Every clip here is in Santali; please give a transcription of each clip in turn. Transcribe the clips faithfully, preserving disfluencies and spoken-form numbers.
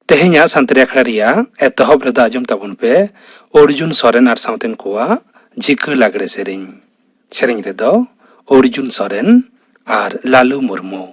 ᱛᱮᱦᱮᱧᱟᱜ ᱥᱟᱱᱛᱟᱲᱤ ᱟᱠᱷᱲᱟ ᱨᱮᱭᱟᱜ ᱮᱛᱚᱦᱚᱵ ᱨᱮᱫᱚ ᱟᱸᱡᱚᱢ ᱛᱟᱵᱚᱱ ᱯᱮ ᱚᱨᱡᱩᱱ ᱥᱚᱨᱮᱱ ᱟᱨ ᱥᱟᱶᱛᱮᱱ ᱠᱚᱣᱟᱜ ᱡᱷᱤᱠᱟᱹ ᱞᱟᱜᱽᱲᱮ ᱥᱮᱨᱮᱧ᱾ ᱥᱮᱨᱮᱧ ᱨᱮᱫᱚ ᱚᱨᱡᱩᱱ ᱥᱚᱨᱮᱱ ᱟᱨ ᱞᱟᱞᱩ ᱢᱩᱨᱢᱩ᱾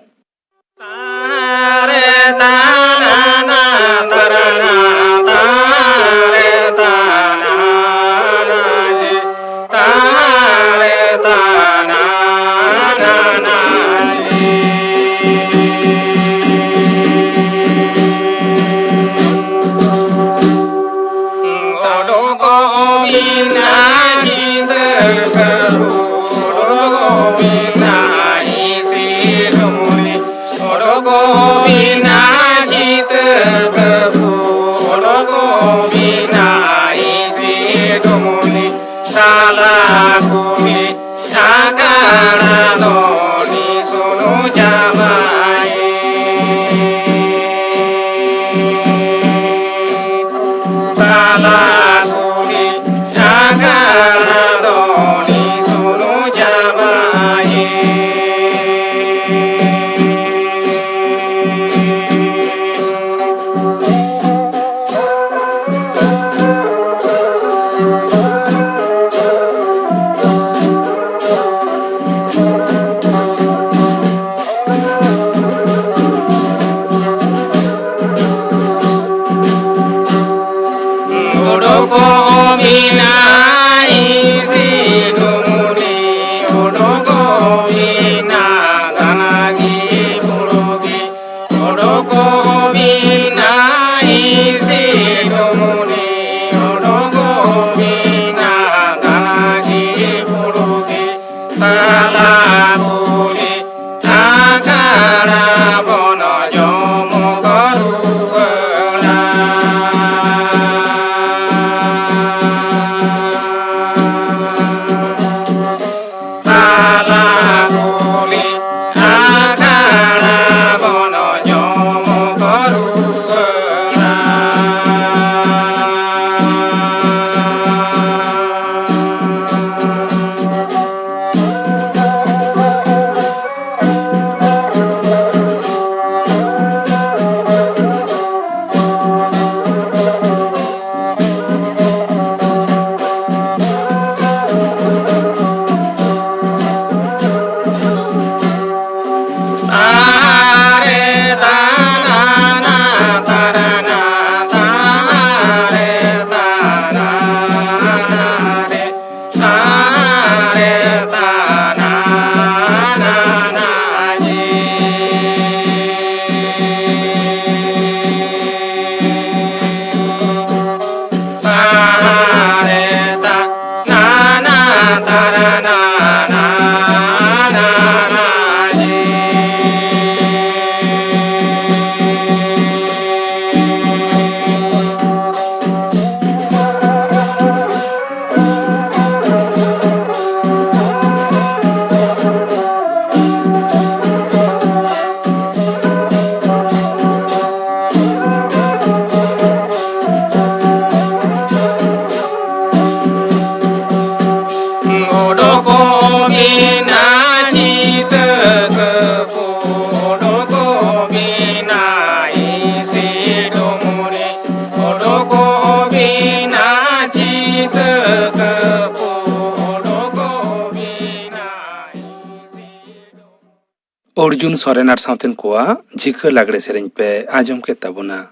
ᱚᱨᱡᱩᱱ ᱥᱚᱨᱮᱱ ᱟᱨ ᱥᱟᱶᱛᱮᱱ ᱠᱚᱣᱟᱜ ᱡᱷᱤᱠᱟᱹ ᱞᱟᱜᱽᱲᱮ ᱥᱮᱨᱮᱧ ᱯᱮ ᱟᱸᱡᱚᱢ ᱠᱮᱫ ᱛᱟᱵᱚᱱᱟ᱾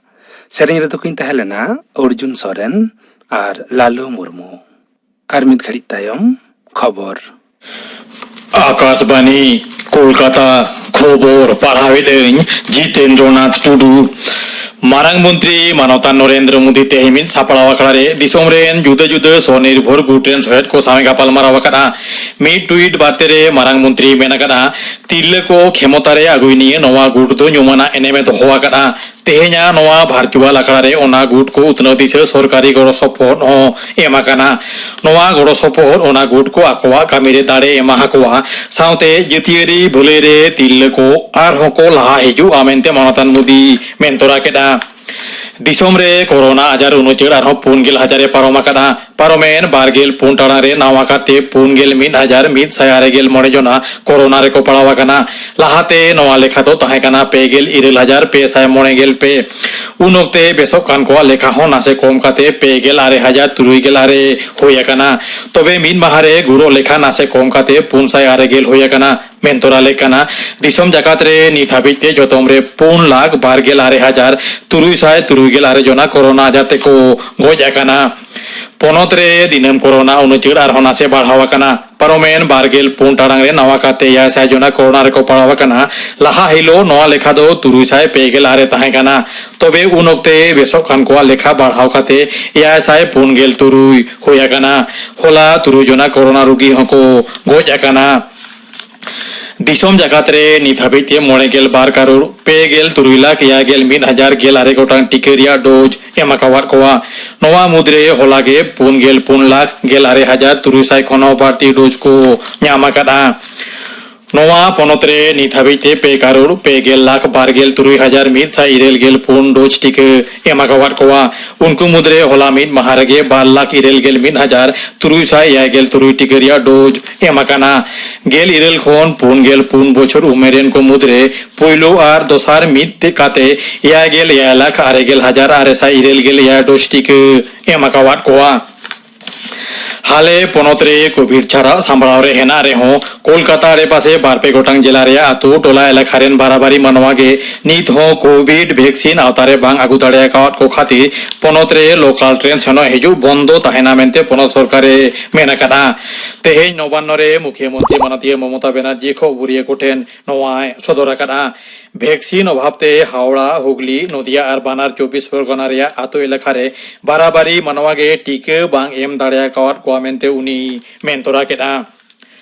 ᱥᱮᱨᱮᱧ ᱨᱮᱫᱚ ᱠᱤᱱ ᱛᱟᱦᱮᱸ ᱞᱮᱱᱟ ᱚᱨᱡᱩᱱ ᱥᱚᱨᱮᱱ ᱟᱨ ᱞᱟᱞᱩ ᱢᱩᱨᱢᱩ᱾ ᱟᱨ ᱢᱤᱫ ᱜᱷᱟᱹᱲᱤᱡ ᱛᱟᱭᱚᱢ ᱠᱷᱚᱵᱚᱨ᱾ ᱟᱠᱟᱥᱵᱟᱱᱤ, ᱠᱳᱞᱠᱟᱛᱟ᱾ ᱠᱷᱚᱵᱚᱨ ᱯᱟᱲᱦᱟᱣᱮᱫ ᱟᱹᱧ ᱡᱤᱛᱮᱱᱫᱨᱚᱱᱟᱛᱷ ᱴᱩᱰᱩ᱾ ᱢᱟᱨᱟᱝ ᱢᱚᱱᱛᱨᱤ ᱢᱟᱱᱚᱛᱟᱱ ᱱᱚᱨᱮᱱᱫᱨᱚ ᱢᱳᱫᱤ ᱛᱮᱦᱮᱧ ᱢᱤᱫ ᱥᱟᱯᱲᱟᱣ ᱟᱠᱷᱲᱟ ᱨᱮ ᱫᱤᱥᱚᱢ ᱨᱮᱱ ᱡᱩᱫᱟᱹ ᱡᱩᱫᱟᱹ ᱥᱚᱱᱤᱨᱵᱷᱚᱨ ᱜᱩᱴ ᱨᱮᱱ ᱥᱚᱦᱮᱫ ᱠᱚ ᱥᱟᱶ ᱮ ᱜᱟᱯᱟᱞ ᱢᱟᱨᱟᱣ ᱟᱠᱟᱫᱼᱟ᱾ ᱢᱤᱫ ᱴᱩᱭᱤᱴ ᱵᱟᱨᱛᱮ ᱨᱮ ᱢᱟᱨᱟᱝ ᱢᱚᱱᱛᱨᱤ ᱢᱮᱱ ᱟᱠᱟᱫᱼᱟ, ᱛᱤᱨᱞᱟᱹ ᱠᱚ ᱠᱷᱮᱢᱚᱛᱟ ᱨᱮ ᱟᱹᱜᱩᱭ ᱱᱤᱭᱟᱹ ᱱᱚᱣᱟ ᱜᱩᱴ ᱫᱚ ᱧᱩᱢᱟᱱᱟᱜ ᱮᱱᱮᱢ ᱮ ᱫᱚᱦᱚ ᱟᱠᱟᱫᱼᱟ᱾ ᱛᱮᱦᱮᱧᱟᱜ ᱱᱚᱣᱟ ᱵᱷᱟᱨᱪᱩᱣᱟᱞ ᱟᱠᱷᱲᱟ ᱨᱮ ᱚᱱᱟ ᱜᱩᱴ ᱠᱚ ᱩᱛᱱᱟᱹᱣ ᱫᱤᱥᱟᱹ ᱥᱚᱨᱠᱟᱨᱤ ᱜᱚᱲᱚ ᱥᱚᱯᱚᱦᱚᱫ ᱦᱚᱸ ᱮᱢ ᱟᱠᱟᱱᱟ᱾ ᱱᱚᱣᱟ ᱜᱚᱲᱚ ᱥᱚᱯᱚᱦᱚᱫ ᱚᱱᱟ ᱜᱩᱴ ᱠᱚ ᱟᱠᱚᱣᱟᱜ ᱠᱟᱹᱢᱤ ᱨᱮ ᱫᱟᱲᱮ ᱮᱢᱟ ᱟᱠᱚᱣᱟ, ᱥᱟᱶᱛᱮ ᱡᱟᱹᱛᱤᱭᱟᱹᱨᱤ ᱵᱷᱟᱹᱞᱟᱹᱭ ᱨᱮ ᱛᱤᱨᱞᱟᱹ ᱠᱚ ᱟᱨᱦᱚᱸ ᱠᱚ ᱞᱟᱦᱟ ᱦᱤᱡᱩᱜᱼᱟ ᱢᱮᱱᱛᱮ ᱢᱟᱱᱚᱛᱟᱱ ᱢᱳᱫᱤ ᱢᱮᱱ ᱛᱚᱨᱟ ᱠᱮᱫᱼᱟ᱾ ᱫᱤᱥᱚᱢ ᱨᱮ ᱠᱳᱨᱳᱱᱟ ᱟᱡᱟᱨ ᱩᱱᱩᱪᱟᱹᱲ ᱟᱨᱦᱚᱸ ᱯᱩᱱ ᱜᱮᱞ ᱦᱟᱡᱟᱨ ᱮ ᱯᱟᱨᱚᱢ ᱟᱠᱟᱫᱼᱟ᱾ ᱯᱟᱨᱚᱢᱮᱱ ᱵᱟᱨ ᱜᱮᱞ ᱯᱩᱱ ᱴᱟᱲᱟᱝ ᱨᱮ ᱱᱟᱣᱟ ᱠᱟᱛᱮ ᱯᱩᱱ ᱜᱮᱞ ᱢᱤᱫ ᱦᱟᱡᱟᱨ ᱢᱤᱫ ᱥᱟᱭ ᱟᱨᱮ ᱜᱮᱞ ᱢᱚᱬᱮ ᱡᱚᱱᱟ ᱠᱳᱨᱳᱱᱟ ᱨᱮᱠᱚ ᱯᱟᱲᱟᱣ ᱟᱠᱟᱱᱟ᱾ ᱞᱟᱦᱟᱛᱮ ᱱᱚᱣᱟ ᱞᱮᱠᱷᱟ ᱫᱚ ᱛᱟᱦᱮᱸ ᱠᱟᱱᱟ ᱯᱮ ᱜᱮᱞ ᱤᱨᱟᱹᱞ ᱦᱟᱡᱟᱨ ᱯᱮ ᱥᱟᱭ ᱢᱚᱬᱮ ᱜᱮᱞ ᱯᱮ᱾ ᱩᱱ ᱚᱠᱛᱮ ᱵᱮᱥᱚᱜ ᱠᱟᱱ ᱠᱚᱣᱟᱜ ᱞᱮᱠᱷᱟ ᱦᱚᱸ ᱱᱟᱥᱮ ᱠᱚᱢ ᱠᱟᱛᱮ ᱯᱮ ᱜᱮᱞ ᱟᱨᱮ ᱦᱟᱡᱟᱨ ᱛᱩᱨᱩᱭ ᱜᱮᱞ ᱟᱨᱮ ᱦᱩᱭ ᱟᱠᱟᱱᱟ᱾ ᱛᱚᱵᱮ ᱢᱤᱫ ᱢᱟᱦᱟ ᱨᱮ ᱜᱩᱨᱚᱜ ᱞᱮᱠᱷᱟ ᱱᱟᱥᱮ ᱠᱚᱢ ᱠᱟᱛᱮ ᱯᱩᱱ ᱥᱟᱭ ᱟᱨᱮ ᱜᱮᱞ ᱦᱩᱭ ᱟᱠᱟᱱᱟ᱾ ᱢᱮᱱ ᱛᱚᱨᱟ ᱞᱮᱠ ᱠᱟᱱᱟ, ᱫᱤᱥᱚᱢ ᱡᱟᱠᱟᱛ ᱨᱮ ᱱᱤᱛ ᱦᱟᱹᱵᱤᱡ ᱛᱮ ᱡᱚᱛᱚᱢ ᱨᱮ ᱯᱩᱱ ᱞᱟᱠᱷ ᱵᱟᱨ ᱜᱮᱞ ᱟᱨᱮ ᱦᱟᱡᱟᱨ ᱛᱩᱨᱩᱭ ᱥᱟᱭ ᱛᱩᱨᱩᱭ ᱜᱮᱞ ᱟᱨᱮ ᱡᱚᱱᱟ ᱠᱳᱨᱳᱱᱟ ᱟᱡᱟᱨ ᱛᱮᱠᱚ ᱜᱚᱡ ᱟᱠᱟᱱᱟ᱾ ᱯᱚᱱᱚᱛ ᱨᱮ ᱫᱤᱱᱟᱹᱢ ᱠᱳᱨᱳᱱᱟ ᱩᱱᱩᱪᱟᱹᱲ ᱟᱨᱦᱚᱸ ᱱᱟᱥᱮ ᱵᱟᱲᱦᱟᱣ ᱟᱠᱟᱱᱟ᱾ ᱯᱟᱨᱚᱢᱮᱱ ᱵᱟᱨ ᱜᱮᱞ ᱯᱩᱱ ᱴᱟᱲᱟᱝ ᱨᱮ ᱱᱟᱣᱟ ᱠᱟᱛᱮ ᱮᱭᱟᱭ ᱥᱟᱭ ᱡᱚᱱᱟ ᱠᱳᱨᱳᱱᱟ ᱨᱮᱠᱚ ᱯᱟᱲᱟᱣ ᱟᱠᱟᱱᱟ᱾ ᱞᱟᱦᱟ ᱦᱤᱞᱳᱜ ᱱᱚᱣᱟ ᱞᱮᱠᱷᱟ ᱫᱚ ᱛᱩᱨᱩᱭ ᱥᱟᱭ ᱯᱮ ᱜᱮᱞ ᱟᱨᱮ ᱛᱟᱦᱮᱸ ᱠᱟᱱᱟ᱾ ᱛᱚᱵᱮ ᱩᱱ ᱚᱠᱛᱮ ᱵᱮᱥᱚᱜ ᱠᱟᱱ ᱠᱚᱣᱟᱜ ᱞᱮᱠᱷᱟ ᱵᱟᱲᱦᱟᱣ ᱠᱟᱛᱮ ᱮᱭᱟᱭ ᱥᱟᱭ ᱯᱩᱱ ᱜᱮᱞ ᱛᱩᱨᱩᱭ ᱦᱩᱭ ᱟᱠᱟᱱᱟ᱾ ᱦᱚᱞᱟ ᱛᱩᱨᱩᱭ ᱡᱚᱱᱟ ᱠᱳᱨᱳᱱᱟ ᱨᱩᱜᱤ ᱦᱚᱸᱠᱚ ᱜᱚᱡ ᱟᱠᱟᱱᱟ᱾ ᱫᱤᱥᱚᱢ ᱡᱟᱠᱟᱛ ᱨᱮ ᱱᱤᱛ ᱦᱟᱹᱵᱤᱡ ᱛᱮ ᱢᱚᱬᱮ ᱜᱮᱞ ᱵᱟᱨ ᱠᱟᱨᱳᱲ ᱯᱮ ᱜᱮᱞ ᱛᱩᱨᱩᱭ ᱞᱟᱠᱷ ᱮᱭᱟᱭ ᱜᱮᱞ ᱢᱤᱫ ᱦᱟᱡᱟᱨ ᱜᱮᱞ ᱟᱨᱮ ᱜᱚᱴᱟᱝ ᱴᱤᱠᱟᱹ ᱨᱮᱭᱟᱜ ᱰᱳᱡᱽ ᱮᱢ ᱟᱠᱟᱣᱟᱫ ᱠᱚᱣᱟ᱾ ᱱᱚᱣᱟ ᱢᱩᱫᱽᱨᱮ ᱦᱚᱞᱟ ᱜᱮ ᱯᱩᱱ ᱜᱮᱞ ᱯᱩᱱ ᱞᱟᱠᱷ ᱜᱮᱞ ᱟᱨᱮ ᱦᱟᱡᱟᱨ ᱛᱩᱨᱩᱭ ᱥᱟᱭ ᱠᱷᱚᱱ ᱦᱚᱸ ᱵᱟᱹᱲᱛᱤ ᱰᱳᱡᱽ ᱠᱚ ᱧᱟᱢ ᱟᱠᱟᱫᱼᱟ᱾ ᱱᱚᱣᱟ ᱯᱚᱱᱚᱛ ᱨᱮ ᱱᱤᱛ ᱦᱟᱹᱵᱤᱡ ᱛᱮ ᱯᱮ ᱠᱟᱨᱳᱲ ᱯᱮ ᱜᱮᱞ ᱞᱟᱠᱷ ᱵᱟᱨ ᱜᱮᱞ ᱛᱩᱨᱩᱭ ᱦᱟᱡᱟᱨ ᱢᱤᱫ ᱥᱟᱭ ᱤᱨᱟᱹᱞ ᱜᱮᱞ ᱯᱩᱱ ᱰᱳᱡᱽ ᱴᱤᱠᱟᱹ ᱮᱢ ᱟᱠᱟᱣᱟᱫ ᱠᱚᱣᱟ᱾ ᱩᱱᱠᱩ ᱢᱩᱫᱽᱨᱮ ᱦᱚᱞᱟ ᱢᱤᱫ ᱢᱟᱦᱟ ᱨᱮᱜᱮ ᱵᱟᱨ ᱞᱟᱠᱷ ᱤᱨᱟᱹᱞ ᱜᱮᱞ ᱢᱤᱫ ᱦᱟᱡᱟᱨ ᱛᱩᱨᱩᱭ ᱥᱟᱭ ᱮᱭᱟᱭ ᱜᱮᱞ ᱛᱩᱨᱩᱭ ᱴᱤᱠᱟᱹ ᱨᱮᱭᱟᱜ ᱰᱳᱡᱽ ᱮᱢ ᱟᱠᱟᱱᱟ᱾ ᱜᱮᱞ ᱤᱨᱟᱹᱞ ᱠᱷᱚᱱ ᱯᱩᱱ ᱜᱮᱞ ᱯᱩᱱ ᱵᱚᱪᱷᱚᱨ ᱩᱢᱮᱨ ᱨᱮᱱ ᱠᱚ ᱢᱩᱫᱽᱨᱮ ᱯᱳᱭᱞᱳ ᱟᱨ ᱫᱚᱥᱟᱨ ᱢᱤᱫ ᱛᱮ ᱠᱟᱛᱮ ᱮᱭᱟᱭ ᱜᱮᱞ ᱮᱭᱟᱭ ᱞᱟᱠᱷ ᱟᱨᱮ ᱜᱮᱞ ᱦᱟᱡᱟᱨ ᱟᱨᱮ ᱥᱟᱭ ᱤᱨᱟᱹᱞ ᱜᱮᱞ ᱮᱭᱟᱭ ᱰᱳᱡᱽ ᱴᱤᱠᱟᱹ ᱮᱢ ᱟᱠᱟᱣᱟᱫ ᱠᱚᱣᱟ᱾ ᱦᱟᱞᱮ ᱯᱚᱱᱚᱛ ᱨᱮ ᱠᱳᱵᱷᱤᱰ ᱪᱷᱟᱨᱟᱣ ᱥᱟᱢᱵᱲᱟᱣ ᱨᱮ ᱦᱮᱱᱟᱜ ᱨᱮᱦᱚᱸ, ᱠᱳᱞᱠᱟᱛᱟ ᱟᱲᱮᱯᱟᱥᱮ ᱵᱟᱨ ᱯᱮ ᱜᱚᱴᱟᱝ ᱡᱮᱞᱟ ᱨᱮᱭᱟᱜ ᱟᱹᱛᱩ ᱴᱚᱞᱟ ᱮᱞᱟᱠᱟ ᱨᱮᱱ ᱵᱟᱨᱟᱵᱟᱨᱤ ᱢᱟᱱᱣᱟ ᱜᱮ ᱱᱤᱛ ᱦᱚᱸ ᱠᱳᱵᱷᱤᱰ ᱵᱷᱮᱠᱥᱤᱱ ᱟᱣᱛᱟ ᱨᱮ ᱵᱟᱝ ᱟᱹᱜᱩ ᱫᱟᱲᱮ ᱟᱠᱟᱣᱟᱫ ᱠᱚ ᱠᱷᱟᱹᱛᱤᱨ ᱯᱚᱱᱚᱛ ᱨᱮ ᱞᱳᱠᱟᱞ ᱴᱨᱮᱱ ᱥᱮᱱᱚᱜ ᱦᱤᱡᱩᱜ ᱵᱚᱱᱫᱚ ᱛᱟᱦᱮᱱᱟ ᱢᱮᱱᱛᱮ ᱯᱚᱱᱚᱛ ᱥᱚᱨᱠᱟᱨ ᱮ ᱢᱮᱱ ᱟᱠᱟᱫᱼᱟ᱾ ᱛᱮᱦᱮᱧ ᱱᱚᱵᱟᱱᱱᱚ ᱨᱮ ᱢᱩᱠᱷᱭᱟᱹ ᱢᱚᱱᱛᱨᱤ ᱢᱟᱱᱚᱛᱤᱭᱟᱹ ᱢᱚᱢᱚᱛᱟ ᱵᱮᱱᱟᱨᱡᱤ ᱠᱷᱚᱵᱚᱨᱤᱭᱟᱹ ᱠᱚᱴᱷᱮᱱ ᱱᱚᱣᱟᱭ ᱥᱚᱫᱚᱨ ᱟᱠᱟᱫᱼᱟ᱾ ᱵᱷᱮᱠᱥᱤᱱ ᱚᱵᱷᱟᱵ ᱛᱮ ᱦᱟᱣᱲᱟ, ᱦᱩᱜᱽᱞᱤ, ᱱᱚᱫᱤᱭᱟ ᱟᱨ ᱵᱟᱱᱟᱨ ᱪᱚᱵᱵᱤᱥ ᱯᱚᱨᱜᱚᱱᱟ ᱨᱮᱭᱟᱜ ᱟᱹᱛᱩ ᱮᱞᱟᱠᱟ ᱨᱮ ᱵᱟᱨᱟᱵᱟᱨᱤ ᱢᱟᱱᱣᱟ ᱜᱮ ᱴᱤᱠᱟᱹ ᱵᱟᱝ ᱮᱢ ᱫᱟᱲᱮ ᱟᱠᱟᱣᱟᱫ ᱠᱚᱣᱟ ᱢᱮᱱᱛᱮ ᱩᱱᱤᱭ ᱢᱮᱱ ᱛᱚᱨᱟ ᱠᱮᱫᱼᱟ᱾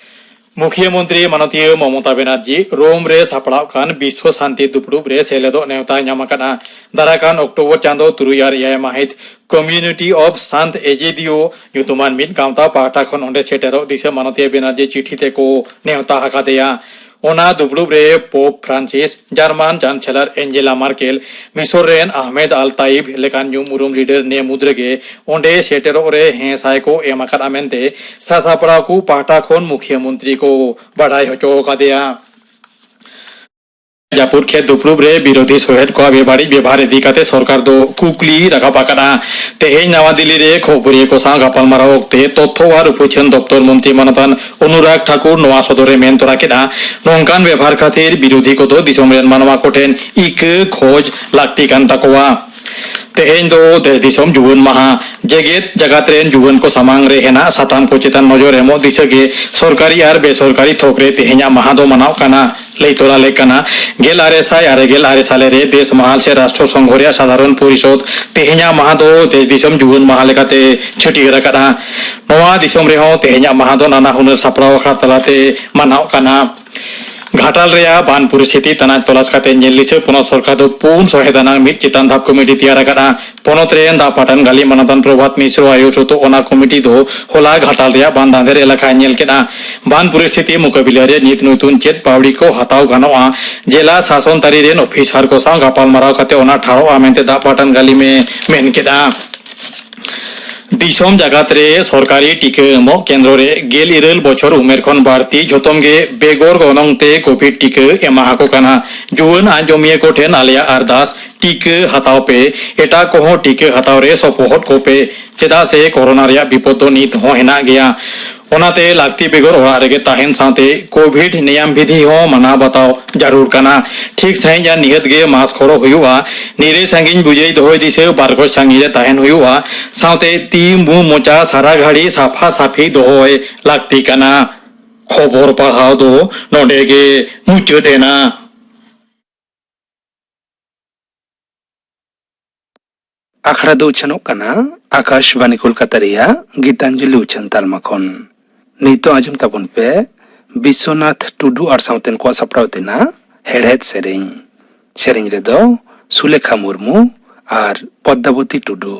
ᱢᱩᱠᱷᱭᱟᱹ ᱢᱚᱱᱛᱨᱤ ᱢᱟᱱᱚᱛᱤᱭᱟᱹ ᱢᱚᱢᱚᱛᱟ ᱵᱮᱱᱟᱨᱡᱤ ᱨᱳᱢ ᱨᱮ ᱥᱟᱯᱲᱟᱣ ᱠᱟᱱ ᱵᱤᱥᱣᱚ ᱥᱟᱱᱛᱤ ᱫᱩᱯᱲᱩᱵ ᱨᱮ ᱥᱮᱞᱮᱫᱚᱜ ᱱᱮᱣᱛᱟᱭ ᱧᱟᱢ ᱟᱠᱟᱫᱼᱟ᱾ ᱫᱟᱨᱟᱭ ᱠᱟᱱ ᱚᱠᱴᱳᱵᱚᱨ ᱪᱟᱸᱫᱚ ᱛᱩᱨᱩᱭ ᱟᱨ ᱮᱭᱟᱭ ᱢᱟᱹᱦᱤᱛ ᱠᱚᱢᱤᱭᱩᱱᱤᱴᱤ ᱚᱯᱷ ᱥᱟᱱᱛ ᱮᱡᱮᱫᱤᱭᱳ ᱧᱩᱛᱩᱢᱟᱱ ᱢᱤᱫ ᱜᱟᱶᱛᱟ ᱯᱟᱦᱴᱟ ᱠᱷᱚᱱ ᱚᱸᱰᱮ ᱥᱮᱴᱮᱨᱚᱜ ᱫᱤᱥᱟᱹ ᱢᱟᱱᱚᱛᱤᱭᱟᱹ ᱵᱮᱱᱟᱨᱡᱤ ᱪᱤᱴᱷᱤ ᱛᱮᱠᱚ ᱱᱮᱣᱛᱟ ᱟᱠᱟᱫᱮᱭᱟ᱾ ᱚᱱᱟ ᱫᱩᱯᱲᱩᱵ ᱨᱮ ᱯᱳᱯ ᱯᱷᱨᱟᱱᱥᱤᱥ, ᱡᱟᱨᱢᱟᱱ ᱪᱟᱱᱥᱮᱞᱚᱨ ᱮᱧᱡᱮᱞᱟ ᱢᱟᱨᱠᱮᱞ, ᱢᱤᱥᱚᱨ ᱨᱮᱱ ᱟᱦᱢᱮᱫ ᱟᱞ ᱛᱟᱭᱤᱵ ᱞᱮᱠᱟᱱ ᱧᱩᱢ ᱩᱨᱩᱢ ᱞᱤᱰᱟᱨ ᱱᱮ ᱢᱩᱫᱽ ᱨᱮᱜᱮ ᱚᱸᱰᱮ ᱥᱮᱴᱮᱨᱚᱜ ᱨᱮ ᱦᱮᱸ ᱥᱟᱭ ᱠᱚ ᱮᱢ ᱟᱠᱟᱫᱼᱟ ᱢᱮᱱᱛᱮ ᱥᱟᱥᱟᱯᱲᱟᱣ ᱠᱚ ᱯᱟᱦᱴᱟ ᱠᱷᱚᱱ ᱢᱩᱠᱷᱭᱟᱹ ᱢᱚᱱᱛᱨᱤ ᱠᱚ ᱵᱟᱰᱟᱭ ᱦᱚᱪᱚ ᱟᱠᱟᱫᱮᱭᱟ᱾ ᱡᱟᱹᱯᱩᱫ ᱠᱷᱮᱛ ᱫᱩᱯᱲᱩᱵ ᱨᱮ ᱵᱤᱨᱳᱫᱷᱤ ᱥᱚᱦᱮᱫ ᱠᱚᱣᱟᱜ ᱵᱮᱵᱟᱹᱲᱤᱡ ᱵᱮᱵᱷᱟᱨ ᱤᱫᱤ ᱠᱟᱛᱮ ᱥᱚᱨᱠᱟᱨ ᱫᱚ ᱠᱩᱠᱞᱤ ᱨᱟᱠᱟᱵ ᱟᱠᱟᱫᱼᱟ᱾ ᱛᱮᱦᱮᱧ ᱱᱟᱣᱟ ᱫᱤᱞᱞᱤ ᱨᱮ ᱠᱷᱚᱵᱚᱨᱤᱭᱟᱹ ᱠᱚ ᱥᱟᱶ ᱜᱟᱯᱟᱞᱢᱟᱨᱟᱣ ᱚᱠᱛᱮ ᱛᱚᱛᱛᱷᱚ ᱟᱨ ᱩᱯᱟᱹᱪᱷᱟᱹᱱ ᱫᱚᱯᱛᱚᱨ ᱢᱚᱱᱛᱨᱤ ᱢᱟᱱᱚᱛᱟᱱ ᱚᱱᱩᱨᱟᱜᱽ ᱴᱷᱟᱠᱩᱨ ᱱᱚᱣᱟ ᱥᱚᱫᱚᱨᱮ ᱢᱮᱱ ᱛᱚᱨᱟ ᱠᱮᱫᱼᱟ, ᱱᱚᱝᱠᱟᱱ ᱵᱮᱵᱷᱟᱨ ᱠᱷᱟᱹᱛᱤᱨ ᱵᱤᱨᱳᱫᱷᱤ ᱠᱚᱫᱚ ᱫᱤᱥᱚᱢ ᱨᱮᱱ ᱢᱟᱱᱣᱟ ᱠᱚᱴᱷᱮᱱ ᱤᱠᱟᱹ ᱠᱷᱚᱡᱽ ᱞᱟᱹᱠᱛᱤ ᱠᱟᱱ ᱛᱟᱠᱚᱣᱟ᱾ ᱛᱮᱦᱮᱧ ᱫᱚ ᱫᱮᱥ ᱫᱤᱥᱚᱢ ᱡᱩᱣᱟᱹᱱ ᱢᱟᱦᱟ᱾ ᱡᱮᱜᱮᱛ ᱡᱟᱠᱟᱛ ᱨᱮᱱ ᱡᱩᱣᱟᱹᱱ ᱠᱚ ᱥᱟᱢᱟᱝ ᱨᱮ ᱦᱮᱱᱟᱜ ᱥᱟᱛᱟᱢ ᱠᱚ ᱪᱮᱛᱟᱱ ᱱᱚᱡᱚᱨ ᱮᱢᱚᱜ ᱫᱤᱥᱟᱹ ᱜᱮ ᱥᱚᱨᱠᱟᱨᱤ ᱟᱨ ᱵᱮᱥᱚᱨᱠᱟᱨᱤ ᱛᱷᱚᱠ ᱨᱮ ᱛᱮᱦᱮᱧᱟᱜ ᱢᱟᱦᱟ ᱫᱚ ᱢᱟᱱᱟᱣ ᱠᱟᱱᱟ᱾ ᱞᱟᱹᱭ ᱛᱚᱨᱟ ᱞᱮᱠ ᱠᱟᱱᱟ, ᱜᱮᱞ ᱟᱨᱮ ᱥᱟᱭ ᱟᱨᱮ ᱜᱮᱞ ᱟᱨᱮ ᱥᱟᱞᱮ ᱨᱮ ᱫᱮᱥ ᱢᱟᱦᱟᱞ ᱥᱮ ᱨᱟᱥᱴᱨᱚ ᱥᱚᱝᱜᱷᱚ ᱨᱮᱭᱟᱜ ᱥᱟᱫᱷᱟᱨᱚᱱ ᱯᱚᱨᱤᱥᱚᱫ ᱛᱮᱦᱮᱧᱟᱜ ᱢᱟᱦᱟ ᱫᱚ ᱫᱮᱥ ᱫᱤᱥᱚᱢ ᱡᱩᱣᱟᱹᱱ ᱢᱟᱦᱟ ᱞᱮᱠᱟᱛᱮ ᱪᱷᱟᱹᱴᱭᱟᱹᱨ ᱟᱠᱟᱫᱼᱟ᱾ ᱱᱚᱣᱟ ᱫᱤᱥᱚᱢ ᱨᱮᱦᱚᱸ ᱛᱮᱦᱮᱧᱟᱜ ᱢᱟᱦᱟ ᱫᱚ ᱱᱟᱱᱟ ᱦᱩᱱᱟᱹᱨ ᱥᱟᱯᱲᱟᱣ ᱟᱠᱷᱲᱟ ᱛᱟᱞᱟᱛᱮ ᱢᱟᱱᱟᱣ ᱠᱟᱱᱟ᱾ ᱜᱷᱟᱴᱟᱞ ᱨᱮᱭᱟᱜ ᱵᱟᱱ ᱯᱚᱨᱤᱥᱛᱷᱤᱛᱤ ᱛᱟᱱᱟᱪ ᱛᱚᱞᱟᱥ ᱠᱟᱛᱮ ᱧᱮᱞ ᱫᱤᱥᱟᱹ ᱯᱚᱱᱚᱛ ᱥᱚᱨᱠᱟᱨ ᱫᱚ ᱯᱩᱱ ᱥᱚᱦᱮᱫ ᱟᱱᱟᱜ ᱢᱤᱫ ᱪᱮᱛᱟᱱ ᱫᱷᱟᱯ ᱠᱚᱢᱤᱴᱤ ᱛᱮᱭᱟᱨ ᱟᱠᱟᱫᱼᱟ᱾ ᱯᱚᱱᱚᱛ ᱨᱮᱱ ᱫᱟᱜ ᱯᱟᱴᱟᱱ ᱜᱟᱹᱞᱤᱢ ᱢᱟᱱᱚᱛᱟᱱ ᱯᱨᱚᱵᱷᱟᱛ ᱢᱤᱥᱨᱚ ᱟᱭᱳ ᱥᱩᱛᱩᱜ ᱚᱱᱟ ᱠᱚᱢᱤᱴᱤ ᱫᱚ ᱦᱚᱞᱟ ᱜᱷᱟᱴᱟᱞ ᱨᱮᱭᱟᱜ ᱵᱟᱱ ᱫᱟᱸᱫᱮᱨ ᱮᱞᱟᱠᱟᱭ ᱧᱮᱞ ᱠᱮᱫᱼᱟ᱾ ᱵᱟᱱ ᱯᱚᱨᱤᱥᱛᱷᱤᱛᱤ ᱢᱩᱠᱟᱹᱵᱤᱞᱟ ᱨᱮ ᱱᱤᱛ ᱱᱩᱛᱩᱱ ᱪᱮᱫ ᱯᱟᱣᱲᱤ ᱠᱚ ᱦᱟᱛᱟᱣ ᱜᱟᱱᱚᱜᱼᱟ, ᱡᱮᱞᱟ ᱥᱟᱥᱚᱱ ᱛᱟᱹᱨᱤ ᱨᱮᱱ ᱚᱯᱷᱤᱥᱟᱨ ᱠᱚ ᱥᱟᱶ ᱜᱟᱯᱟᱞᱢᱟᱨᱟᱣ ᱠᱟᱛᱮ ᱚᱱᱟ ᱴᱷᱟᱲᱚᱜᱼᱟ ᱢᱮᱱᱛᱮ ᱫᱟᱜ ᱯᱟᱴᱟᱱ ᱜᱟᱹᱞᱤᱢᱮ ᱢᱮᱱ ᱠᱮᱫᱼᱟ᱾ ᱫᱤᱥᱚᱢ ᱡᱟᱠᱟᱛ ᱨᱮ ᱥᱚᱨᱠᱟᱨᱤ ᱴᱤᱠᱟᱹ ᱮᱢᱚᱜ ᱠᱮᱱᱫᱨᱚ ᱨᱮ ᱜᱮᱞ ᱤᱨᱟᱹᱞ ᱵᱚᱪᱷᱚᱨ ᱩᱢᱮᱨ ᱠᱷᱚᱱ ᱵᱟᱹᱲᱛᱤ ᱡᱷᱚᱛᱚᱢ ᱜᱮ ᱵᱮᱜᱚᱨ ᱜᱚᱱᱚᱝ ᱛᱮ ᱠᱳᱵᱷᱤᱰ ᱴᱤᱠᱟᱹ ᱮᱢᱟ ᱟᱠᱚ ᱠᱟᱱᱟ᱾ ᱡᱩᱣᱟᱹᱱ ᱟᱸᱡᱚᱢᱤᱭᱟᱹ ᱠᱚ ᱴᱷᱮᱱ ᱟᱞᱮᱭᱟᱜ ᱟᱨᱫᱟᱥ, ᱴᱤᱠᱟᱹ ᱦᱟᱛᱟᱣ ᱯᱮ, ᱮᱴᱟᱜ ᱠᱚᱦᱚᱸ ᱴᱤᱠᱟᱹ ᱦᱟᱛᱟᱣ ᱨᱮ ᱥᱚᱯᱚᱦᱚᱫ ᱠᱚᱯᱮ, ᱪᱮᱫᱟᱜ ᱥᱮ ᱠᱳᱨᱳᱱᱟ ᱨᱮᱭᱟᱜ ᱵᱤᱯᱚᱫ ᱫᱚ ᱱᱤᱛ ᱦᱚᱸ ᱦᱮᱱᱟᱜ ᱜᱮᱭᱟ᱾ ᱚᱱᱟᱛᱮ ᱞᱟᱹᱠᱛᱤ ᱵᱮᱜᱚᱨ ᱚᱲᱟᱜ ᱨᱮᱜᱮ ᱛᱟᱦᱮᱱ ᱥᱟᱶᱛᱮ ᱠᱳᱵᱷᱤᱰ ᱱᱮᱭᱟᱢ ᱵᱤᱫᱷᱤ ᱦᱚᱸ ᱢᱟᱱᱟᱣ ᱵᱟᱛᱟᱣ ᱡᱟᱹᱨᱩᱲ ᱠᱟᱱᱟ᱾ ᱴᱷᱤᱠ ᱥᱟᱺᱦᱤᱡ ᱟᱨ ᱱᱤᱦᱟᱹᱛ ᱜᱮ ᱢᱟᱥᱠ ᱦᱚᱨᱚᱜ ᱦᱩᱭᱩᱜᱼᱟ᱾ ᱱᱤᱨᱟᱹᱭ ᱥᱟᱺᱜᱤᱧ ᱵᱩᱡᱟᱹᱭ ᱫᱚᱦᱚᱭ ᱫᱤᱥᱟᱹ ᱵᱟᱨ ᱜᱚᱡ ᱥᱟᱺᱜᱤᱧ ᱨᱮ ᱛᱟᱦᱮᱱ ᱦᱩᱭᱩᱜᱼᱟ᱾ ᱥᱟᱶᱛᱮ ᱛᱤ, ᱢᱩ, ᱢᱚᱪᱟ ᱥᱟᱨᱟ ᱜᱷᱟᱹᱲᱤ ᱥᱟᱯᱷᱟ ᱥᱟᱯᱷᱤ ᱫᱚᱦᱚᱭ ᱞᱟᱹᱠᱛᱤ ᱠᱟᱱᱟ᱾ ᱠᱷᱚᱵᱚᱨ ᱯᱟᱲᱦᱟᱣ ᱫᱚ ᱱᱚᱰᱮ ᱜᱮ ᱢᱩᱪᱟᱹᱫ ᱮᱱᱟ᱾ ᱟᱠᱷᱲᱟ ᱫᱚ ᱩᱪᱷᱟᱹᱱᱚᱜ ᱠᱟᱱᱟ ᱟᱠᱟᱥᱵᱟᱱᱤ ᱠᱳᱞᱠᱟᱛᱟ ᱨᱮᱭᱟᱜ ᱜᱤᱛᱟᱧᱡᱚᱞᱤ ᱩᱪᱷᱟᱹᱱ ᱛᱟᱞᱢᱟ ᱠᱷᱚᱱ᱾ ᱱᱤᱛᱚᱜ ᱟᱸᱡᱚᱢ ᱛᱟᱵᱚᱱ ᱯᱮ ᱵᱤᱥᱥᱚᱱᱟᱛᱷ ᱴᱩᱰᱩ ᱟᱨ ᱥᱟᱶᱛᱮᱱ ᱠᱚᱣᱟᱜ ᱥᱟᱯᱲᱟᱣ ᱛᱮᱱᱟᱜ ᱦᱮᱲᱦᱮᱫ ᱥᱮᱨᱮᱧ᱾ ᱥᱮᱨᱮᱧ ᱨᱮᱫᱚ ᱥᱩᱞᱮᱠᱷᱟ ᱢᱩᱨᱢᱩ ᱟᱨ ᱯᱚᱫᱽᱫᱟᱵᱚᱛᱤ ᱴᱩᱰᱩ᱾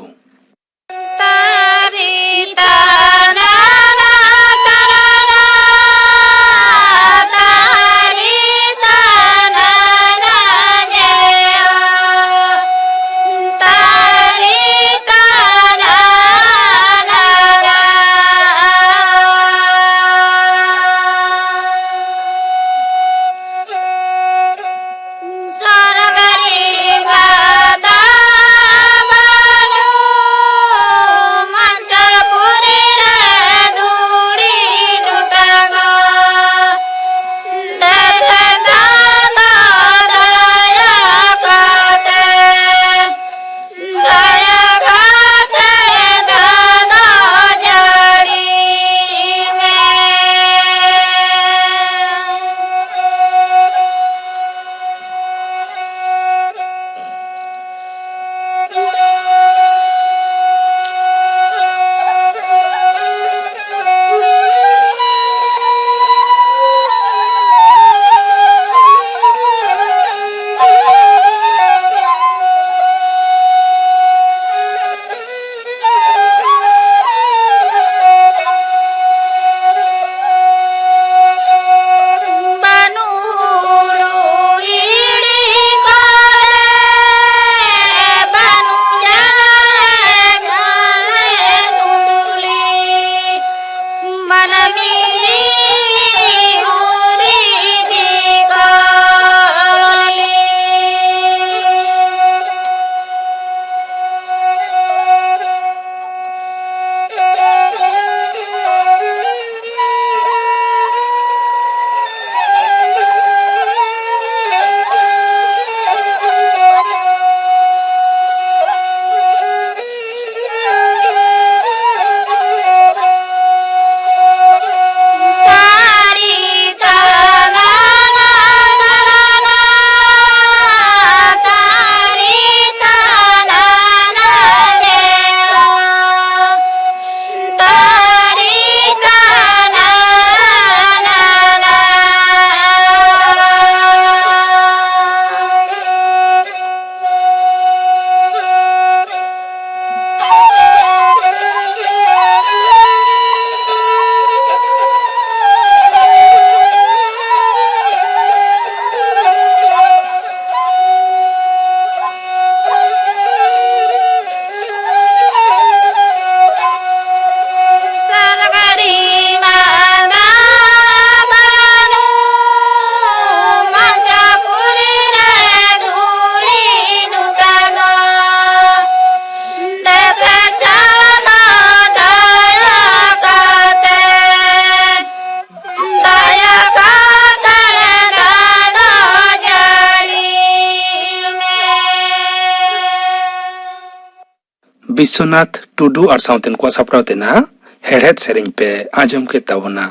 ᱵᱤᱥᱥᱚᱱᱟᱛᱷ ᱴᱩᱰᱩ ᱟᱨ ᱥᱟᱶᱛᱮᱱ ᱠᱚᱣᱟᱜ ᱥᱟᱯᱲᱟᱣ ᱛᱮᱱᱟᱜ ᱦᱮᱲᱦᱮᱫ ᱥᱮᱨᱮᱧ ᱯᱮ ᱟᱸᱡᱚᱢ ᱠᱮᱫ ᱛᱟᱵᱚᱱᱟ᱾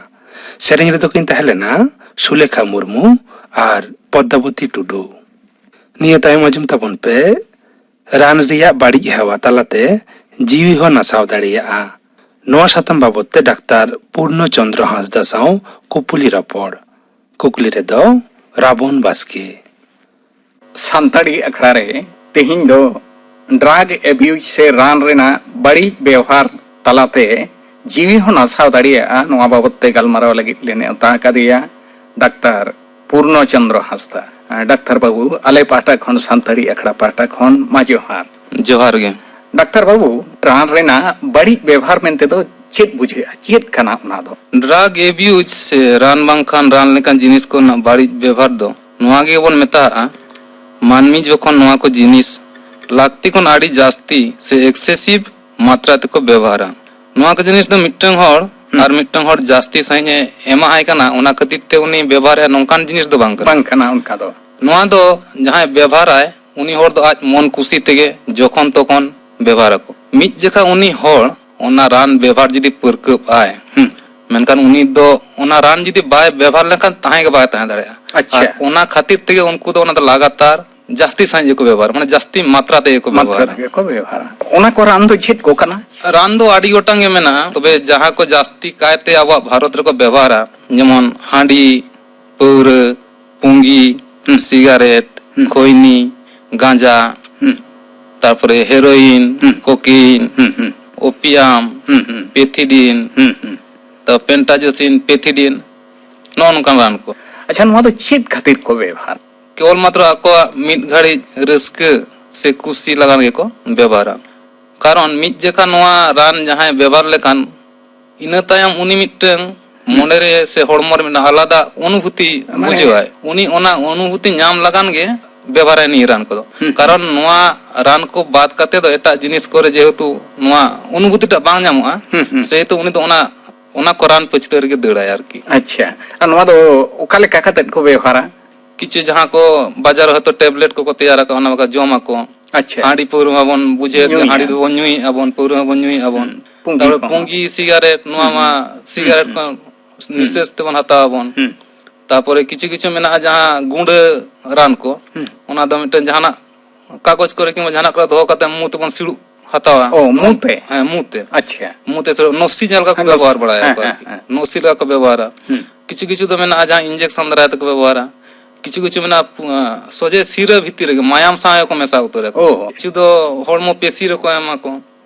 ᱥᱮᱨᱮᱧ ᱨᱮᱫᱚ ᱠᱤᱱ ᱛᱟᱦᱮᱸ ᱞᱮᱱᱟ ᱥᱩᱞᱮᱠᱷᱟ ᱢᱩᱨᱢᱩ ᱟᱨ ᱯᱚᱫᱽᱫᱟᱵᱚᱛᱤ ᱴᱩᱰᱩ᱾ ᱱᱤᱭᱟᱹ ᱛᱟᱭᱚᱢ ᱟᱸᱡᱚᱢ ᱛᱟᱵᱚᱱ ᱯᱮ ᱨᱟᱱ ᱨᱮᱭᱟᱜ ᱵᱟᱹᱲᱤᱡ ᱦᱮᱣᱟ ᱛᱟᱞᱟᱛᱮ ᱡᱤᱣᱤ ᱦᱚᱸ ᱱᱟᱥᱟᱣ ᱫᱟᱲᱮᱭᱟᱜᱼᱟ᱾ ᱱᱚᱣᱟ ᱥᱟᱛᱟᱢ ᱵᱟᱵᱚᱫ ᱛᱮ ᱰᱟᱠᱛᱟᱨ ᱯᱩᱨᱱᱚ ᱪᱚᱸᱫᱽᱨᱚ ᱦᱟᱸᱥᱫᱟ ᱥᱟᱶ ᱠᱩᱯᱩᱞᱤ ᱨᱚᱯᱚᱲ᱾ ᱠᱩᱠᱞᱤ ᱨᱮᱫᱚ ᱨᱟᱵᱚᱱ ᱵᱟᱥᱠᱮ᱾ ᱥᱟᱱᱛᱟᱲᱤ ᱟᱠᱷᱲᱟ ᱨᱮ ᱛᱮᱦᱮᱧ ᱫᱚ ᱰᱨᱟᱜᱽ ᱮᱵᱤᱭᱩᱡᱽ ᱥᱮ ᱨᱟᱱ ᱨᱮᱱᱟᱜ ᱵᱟᱹᱲᱤᱡ ᱵᱮᱣᱦᱟᱨ ᱛᱟᱞᱟᱛᱮ ᱡᱤᱣᱤ ᱦᱚᱸ ᱱᱟᱥᱟᱣ ᱫᱟᱲᱮᱭᱟᱜᱼᱟ, ᱱᱚᱣᱟ ᱵᱟᱵᱚᱫ ᱛᱮ ᱜᱟᱞᱢᱟᱨᱟᱣ ᱞᱟᱹᱜᱤᱫ ᱞᱮ ᱱᱮᱣᱛᱟ ᱟᱠᱟᱫᱮᱭᱟ ᱰᱟᱠᱛᱟᱨ ᱯᱩᱨᱱᱚ ᱪᱚᱸᱫᱽᱨᱚ ᱦᱟᱸᱥᱫᱟ᱾ ᱰᱟᱠᱛᱟᱨ ᱵᱟᱹᱵᱩ, ᱟᱞᱮ ᱯᱟᱦᱴᱟ ᱠᱷᱚᱱ, ᱥᱟᱱᱛᱟᱲᱤ ᱟᱠᱷᱲᱟ ᱯᱟᱦᱴᱟ ᱠᱷᱚᱱ ᱢᱟ ᱡᱚᱦᱟᱨ᱾ ᱡᱚᱦᱟᱨ ᱜᱮ᱾ ᱰᱟᱠᱛᱟᱨ ᱵᱟᱹᱵᱩ, ᱨᱟᱱ ᱨᱮᱱᱟᱜ ᱵᱟᱹᱲᱤᱡ ᱵᱮᱣᱦᱟᱨ ᱢᱮᱱᱛᱮ ᱫᱚ ᱪᱮᱫ ᱵᱩᱡᱷᱟᱹᱜᱼᱟ? ᱪᱮᱫ ᱠᱟᱱᱟ ᱚᱱᱟ ᱫᱚ? ᱰᱨᱟᱜᱽ ᱮᱵᱤᱭᱩᱡᱽ ᱥᱮ ᱨᱟᱱ ᱵᱟᱝᱠᱷᱟᱱ ᱨᱟᱱ ᱞᱮᱠᱟᱱ ᱡᱤᱱᱤᱥ ᱠᱚᱨᱮᱱᱟᱜ ᱵᱟᱹᱲᱤᱡ ᱵᱮᱣᱦᱟᱨ ᱫᱚ ᱱᱚᱣᱟ ᱜᱮᱵᱚᱱ ᱢᱮᱛᱟᱜᱼᱟ, ᱢᱟᱹᱱᱢᱤ ᱡᱚᱠᱷᱚᱱ ᱱᱚᱣᱟ ᱠᱚ ᱡᱤᱱᱤᱥ ᱞᱟᱹᱠᱛᱤ ᱠᱷᱚᱱ ᱟᱹᱰᱤ ᱡᱟᱹᱥᱛᱤ ᱥᱮ ᱮᱠᱥᱮᱥᱤᱵᱷ ᱢᱟᱛᱨᱟ ᱛᱮᱠᱚ ᱵᱮᱣᱦᱟᱨᱟ᱾ ᱱᱚᱣᱟ ᱠᱚ ᱡᱤᱱᱤᱥ ᱫᱚ ᱢᱤᱫᱴᱟᱝ ᱦᱚᱲ ᱦᱩᱸ᱾ ᱟᱨ ᱢᱤᱫᱴᱟᱝ ᱦᱚᱲ ᱡᱟᱹᱥᱛᱤ ᱥᱟᱺᱦᱤᱡ ᱮ ᱮᱢᱟᱜ ᱟᱭ ᱠᱟᱱᱟ, ᱚᱱᱟ ᱠᱷᱟᱹᱛᱤᱨ ᱛᱮ ᱩᱱᱤ ᱵᱮᱵᱚᱦᱟᱨᱮᱫᱼᱟ, ᱱᱚᱝᱠᱟᱱ ᱡᱤᱱᱤᱥ ᱫᱚ ᱵᱟᱝ ᱠᱟᱱᱟ᱾ ᱵᱟᱝ ᱠᱟᱱᱟ ᱚᱱᱠᱟ ᱫᱚ᱾ ᱱᱚᱣᱟ ᱫᱚ ᱡᱟᱦᱟᱸᱭ ᱵᱮᱵᱚᱦᱟᱨᱟᱭ, ᱩᱱᱤ ᱦᱚᱲ ᱫᱚ ᱟᱡ ᱢᱚᱱ ᱠᱩᱥᱤ ᱛᱮᱜᱮ ᱡᱚᱠᱷᱚᱱ ᱛᱚᱠᱷᱚᱱ ᱵᱮᱵᱚᱦᱟᱨᱟᱠᱚ᱾ ᱢᱤᱫ ᱡᱚᱠᱷᱟ ᱩᱱᱤ ᱦᱚᱲ ᱚᱱᱟ ᱨᱟᱱ ᱵᱮᱵᱚᱦᱟᱨ ᱡᱩᱫᱤ ᱯᱟᱹᱨᱠᱟᱹᱵ ᱟᱭ, ᱦᱩᱸ᱾ ᱢᱮᱱᱠᱷᱟᱱ ᱩᱱᱤ ᱫᱚ ᱚᱱᱟ ᱨᱟᱱ ᱡᱩᱫᱤ ᱵᱟᱭ ᱵᱮᱵᱚᱦᱟᱨ ᱞᱮᱱᱠᱷᱟᱱ ᱛᱟᱦᱮᱸ ᱜᱮ ᱵᱟᱭ ᱛᱟᱦᱮᱸ ᱫᱟᱲᱮᱭᱟᱜᱼᱟ᱾ ᱟᱪᱪᱷᱟ᱾ ᱟᱨ ᱚᱱᱟ ᱠᱷᱟᱹᱛᱤᱨ ᱛᱮᱜᱮ ᱩᱱᱠᱩ ᱫᱚ ᱚᱱᱟ ᱫᱚ ᱞᱟᱜᱟᱛᱟᱨ ᱡᱟᱹᱥᱛᱤ ᱥᱟᱺᱦᱤᱡ ᱜᱮᱠᱚ ᱵᱮᱵᱚᱦᱟᱨᱟ, ᱢᱟᱱᱮ ᱡᱟᱹᱥᱛᱤ ᱢᱟᱛᱨᱟ ᱛᱮᱜᱮ ᱠᱚ ᱢᱟᱛᱨᱟ ᱵᱮᱵᱚᱦᱟᱨᱟ᱾ ᱛᱮᱜᱮ ᱠᱚ ᱵᱮᱵᱚᱦᱟᱨᱟ᱾ ᱚᱱᱟ ᱠᱚ ᱨᱟᱱ ᱫᱚ ᱪᱮᱫ ᱠᱚ ᱠᱟᱱᱟ? ᱨᱟᱱ ᱫᱚ ᱟᱹᱰᱤ ᱜᱚᱴᱟᱝ ᱜᱮ ᱢᱮᱱᱟᱜᱼᱟ, ᱛᱚᱵᱮ ᱡᱟᱦᱟᱸ ᱠᱚ ᱡᱟᱹᱥᱛᱤ ᱠᱟᱭᱛᱮ ᱟᱵᱚᱣᱟᱜ ᱵᱷᱟᱨᱚᱛ ᱨᱮᱠᱚ ᱵᱮᱵᱚᱦᱟᱨᱟ, ᱡᱮᱢᱚᱱ ᱦᱟᱺᱰᱤ, ᱯᱟᱹᱣᱨᱟᱹ, ᱯᱩᱸᱜᱤ, ᱦᱩᱸ᱾ ᱥᱤᱜᱟᱨᱮᱴ, ᱦᱩᱸ᱾ ᱠᱷᱚᱭᱱᱤ, ᱜᱟᱸᱡᱟ, ᱦᱩᱸ᱾ ᱛᱟᱨᱯᱚᱨᱮ ᱦᱮᱨᱳᱭᱤᱱ, ᱦᱩᱸ᱾ ᱠᱳᱠᱮᱭᱤᱱ, ᱦᱩᱸ, ᱦᱩᱸ᱾ ᱳᱯᱤᱭᱟᱢ, ᱦᱩᱸ, ᱦᱩᱸ᱾ ᱯᱮᱛᱷᱤᱰᱤᱱ, ᱦᱩᱸ, ᱦᱩᱸ᱾ ᱛᱟ ᱯᱮᱱᱴᱟᱡᱳᱥᱤᱱ, ᱯᱮᱛᱷᱤᱰᱤᱱ, ᱱᱚᱜᱼᱚ ᱱᱚᱝᱠᱟᱱ ᱨᱟᱱ ᱠᱚ᱾ ᱟᱪᱪᱷᱟ, ᱱᱚᱣᱟ ᱫᱚ ᱪᱮᱫ ᱠᱷᱟᱹᱛᱤᱨ ᱠᱚ ᱵᱮᱵᱚᱦᱟᱨ? ᱠᱮᱵᱚᱞ ᱢᱟᱛᱨᱚ ᱟᱠᱚᱣᱟᱜ ᱢᱤᱫ ᱜᱷᱟᱹᱲᱤᱡ ᱨᱟᱹᱥᱠᱟᱹ ᱥᱮ ᱠᱩᱥᱤ ᱞᱟᱜᱟᱱ ᱜᱮᱠᱚ ᱵᱮᱵᱚᱦᱟᱨᱟ᱾ ᱠᱟᱨᱚᱱ ᱢᱤᱫ ᱡᱚᱠᱷᱟ ᱱᱚᱣᱟ ᱨᱟᱱ ᱡᱟᱦᱟᱸᱭ ᱵᱮᱵᱚᱦᱟᱨ ᱞᱮᱠᱷᱟᱱ, ᱤᱱᱟᱹ ᱛᱟᱭᱚᱢ ᱩᱱᱤ ᱢᱤᱫᱴᱟᱝ ᱦᱩᱸ᱾ ᱢᱚᱱᱮᱨᱮ ᱥᱮ ᱦᱚᱲᱢᱚ ᱨᱮ ᱢᱤᱫᱴᱟᱝ ᱟᱞᱟᱫᱟ ᱚᱱᱩᱵᱷᱩᱛᱤ ᱢᱟᱱᱮ ᱵᱩᱡᱷᱟᱹᱣᱟᱭ᱾ ᱩᱱᱤ ᱚᱱᱟ ᱚᱱᱩᱵᱷᱩᱛᱤ ᱧᱟᱢ ᱞᱟᱜᱟᱱ ᱜᱮ ᱵᱮᱵᱚᱦᱟᱨᱟᱭ ᱱᱤᱭᱟᱹ ᱨᱟᱱ ᱠᱚᱫᱚ᱾ ᱦᱩᱸ᱾ ᱠᱟᱨᱚᱱ ᱱᱚᱣᱟ ᱨᱟᱱ ᱠᱚ ᱵᱟᱫ ᱠᱟᱛᱮ ᱫᱚ ᱮᱴᱟᱜ ᱡᱤᱱᱤᱥ ᱠᱚᱨᱮ ᱡᱮᱦᱮᱛᱩ ᱱᱚᱣᱟ ᱚᱱᱩᱵᱷᱩᱛᱤ ᱴᱟᱜ ᱵᱟᱝ ᱧᱟᱢᱚᱜᱼᱟ, ᱦᱩᱸ, ᱦᱩᱸ᱾ ᱥᱮᱦᱮᱛᱩ ᱩᱱᱤ ᱫᱚ ᱚᱱᱟ, ᱚᱱᱟ ᱠᱚ ᱨᱟᱱ ᱯᱟᱹᱪᱷᱞᱟᱹ ᱨᱮᱜᱮ ᱫᱟᱹᱲᱟᱭ ᱟᱨᱠᱤ᱾ ᱟᱪᱪᱷᱟ, ᱟᱨ ᱱᱚᱣᱟ ᱫᱚ ᱚᱠᱟ ᱞᱮᱠᱟ ᱠᱟᱛᱮᱫ ᱠᱚ ᱵᱮᱣᱦᱟᱨᱟ? ᱠᱤᱪᱷᱩ ᱡᱟᱦᱟᱸ ᱠᱚ ᱵᱟᱡᱟᱨ ᱨᱮ ᱦᱚᱭᱛᱳ ᱴᱮᱵᱞᱮᱴ ᱠᱚᱠᱚ ᱛᱮᱭᱟᱨ ᱟᱠᱟᱫ, ᱚᱱᱟ ᱵᱟᱠᱷᱟᱱ ᱡᱚᱢ ᱟᱠᱚ᱾ ᱟᱪᱪᱷᱟ᱾ ᱦᱟᱺᱰᱤ ᱯᱟᱹᱣᱨᱟᱹ ᱢᱟᱵᱚᱱ ᱵᱩᱡᱷᱟᱹᱣᱮᱫ ᱜᱮ, ᱧᱩᱭᱟ᱾ ᱦᱟᱺᱰᱤ ᱫᱚᱵᱚᱱ ᱧᱩᱭᱮᱫᱼᱟ ᱵᱚᱱ, ᱯᱟᱹᱣᱨᱟᱹ ᱦᱚᱸᱵᱚᱱ ᱧᱩᱭᱮᱫᱼᱟ ᱵᱚᱱ᱾ ᱦᱩᱸ, ᱯᱩᱸᱜᱤ ᱛᱟᱨᱯᱚᱨᱮ ᱠᱚᱦᱚᱸ᱾ ᱯᱩᱸᱜᱤ, ᱥᱤᱜᱟᱨᱮᱴ, ᱱᱚᱣᱟ ᱦᱩᱸ, ᱢᱟ ᱦᱩᱸ᱾ ᱥᱤᱜᱟᱨᱮᱴ ᱦᱩᱸ᱾ ᱠᱚ ᱦᱩᱸ᱾ ᱱᱤᱥᱮᱥ ᱛᱮᱵᱚᱱ ᱦᱟᱛᱟᱣ ᱟᱵᱚᱱ᱾ ᱦᱩᱸ᱾ ᱛᱟᱨᱯᱚᱨᱮ ᱠᱤᱪᱷᱩ ᱠᱤᱪᱷᱩ ᱢᱮᱱᱟᱜᱼᱟ ᱡᱟᱦᱟᱸ ᱜᱩᱸᱰᱟᱹ ᱨᱟᱱ ᱠᱚ, ᱦᱩᱸ᱾ ᱚᱱᱟ ᱫᱚ ᱢᱤᱫᱴᱮᱱ ᱡᱟᱦᱟᱱᱟᱜ ᱠᱟᱜᱚᱡᱽ ᱠᱚᱨᱮ ᱠᱤᱝᱵᱟ ᱡᱟᱦᱟᱱᱟᱜ ᱠᱚᱨᱮ ᱫᱚᱦᱚ ᱠᱟᱛᱮ ᱢᱩ ᱛᱮᱵᱚᱱ ᱥᱤᱲᱩᱵ ᱦᱟᱛᱟᱣᱟ᱾ ᱚ, ᱢᱩ ᱛᱮ? ᱦᱮᱸ, ᱢᱩ ᱛᱮ᱾ ᱟᱪᱪᱷᱟ᱾ ᱢᱩ ᱛᱮ ᱥᱤᱲᱩᱵ, ᱱᱚᱥᱤ ᱡᱟᱦᱟᱸ ᱞᱮᱠᱟ ᱠᱚ ᱦᱮᱸ, ᱵᱮᱵᱚᱦᱟᱨ ᱱᱚᱥ-, ᱵᱟᱲᱟᱭᱟ ᱦᱮᱸ, ᱠᱚ ᱦᱮᱸ, ᱟᱨᱠᱤ᱾ ᱦᱮᱸ᱾ ᱱᱚᱥᱤ ᱞᱮᱠᱟ ᱠᱚ ᱵᱮᱵᱚᱦᱟᱨᱟ᱾ ᱦᱩᱸ᱾ ᱠᱤᱪᱷᱩ ᱠᱤᱪᱷᱩ ᱫᱚ ᱢᱮᱱᱟᱜᱼᱟ ᱡᱟᱦᱟᱸ ᱤᱧᱡᱮᱠᱥᱚᱱ ᱫᱟᱨᱟᱭ ᱛᱮᱠᱚ ᱵᱮᱵᱚᱦᱟᱨᱟ᱾ ᱠᱤᱪᱷᱩ ᱠᱤᱪᱷᱩ ᱢᱮᱱᱟᱜᱼᱟ, ᱯᱩ-, ᱟᱸ, ᱥᱚᱡᱷᱮ ᱥᱤᱨᱟᱹ ᱵᱷᱤᱛᱤᱨ ᱨᱮᱜᱮ ᱢᱟᱭᱟᱢ ᱥᱟᱶ ᱠᱚ ᱢᱮᱥᱟ ᱩᱛᱟᱹᱨᱟᱠᱚ᱾ ᱚ᱾ ᱠᱤᱪᱷᱩ ᱫᱚ ᱦᱚᱲᱢᱚ ᱯᱮᱥᱤ ᱨᱮᱠᱚ ᱮᱢᱟ ᱠᱚ᱾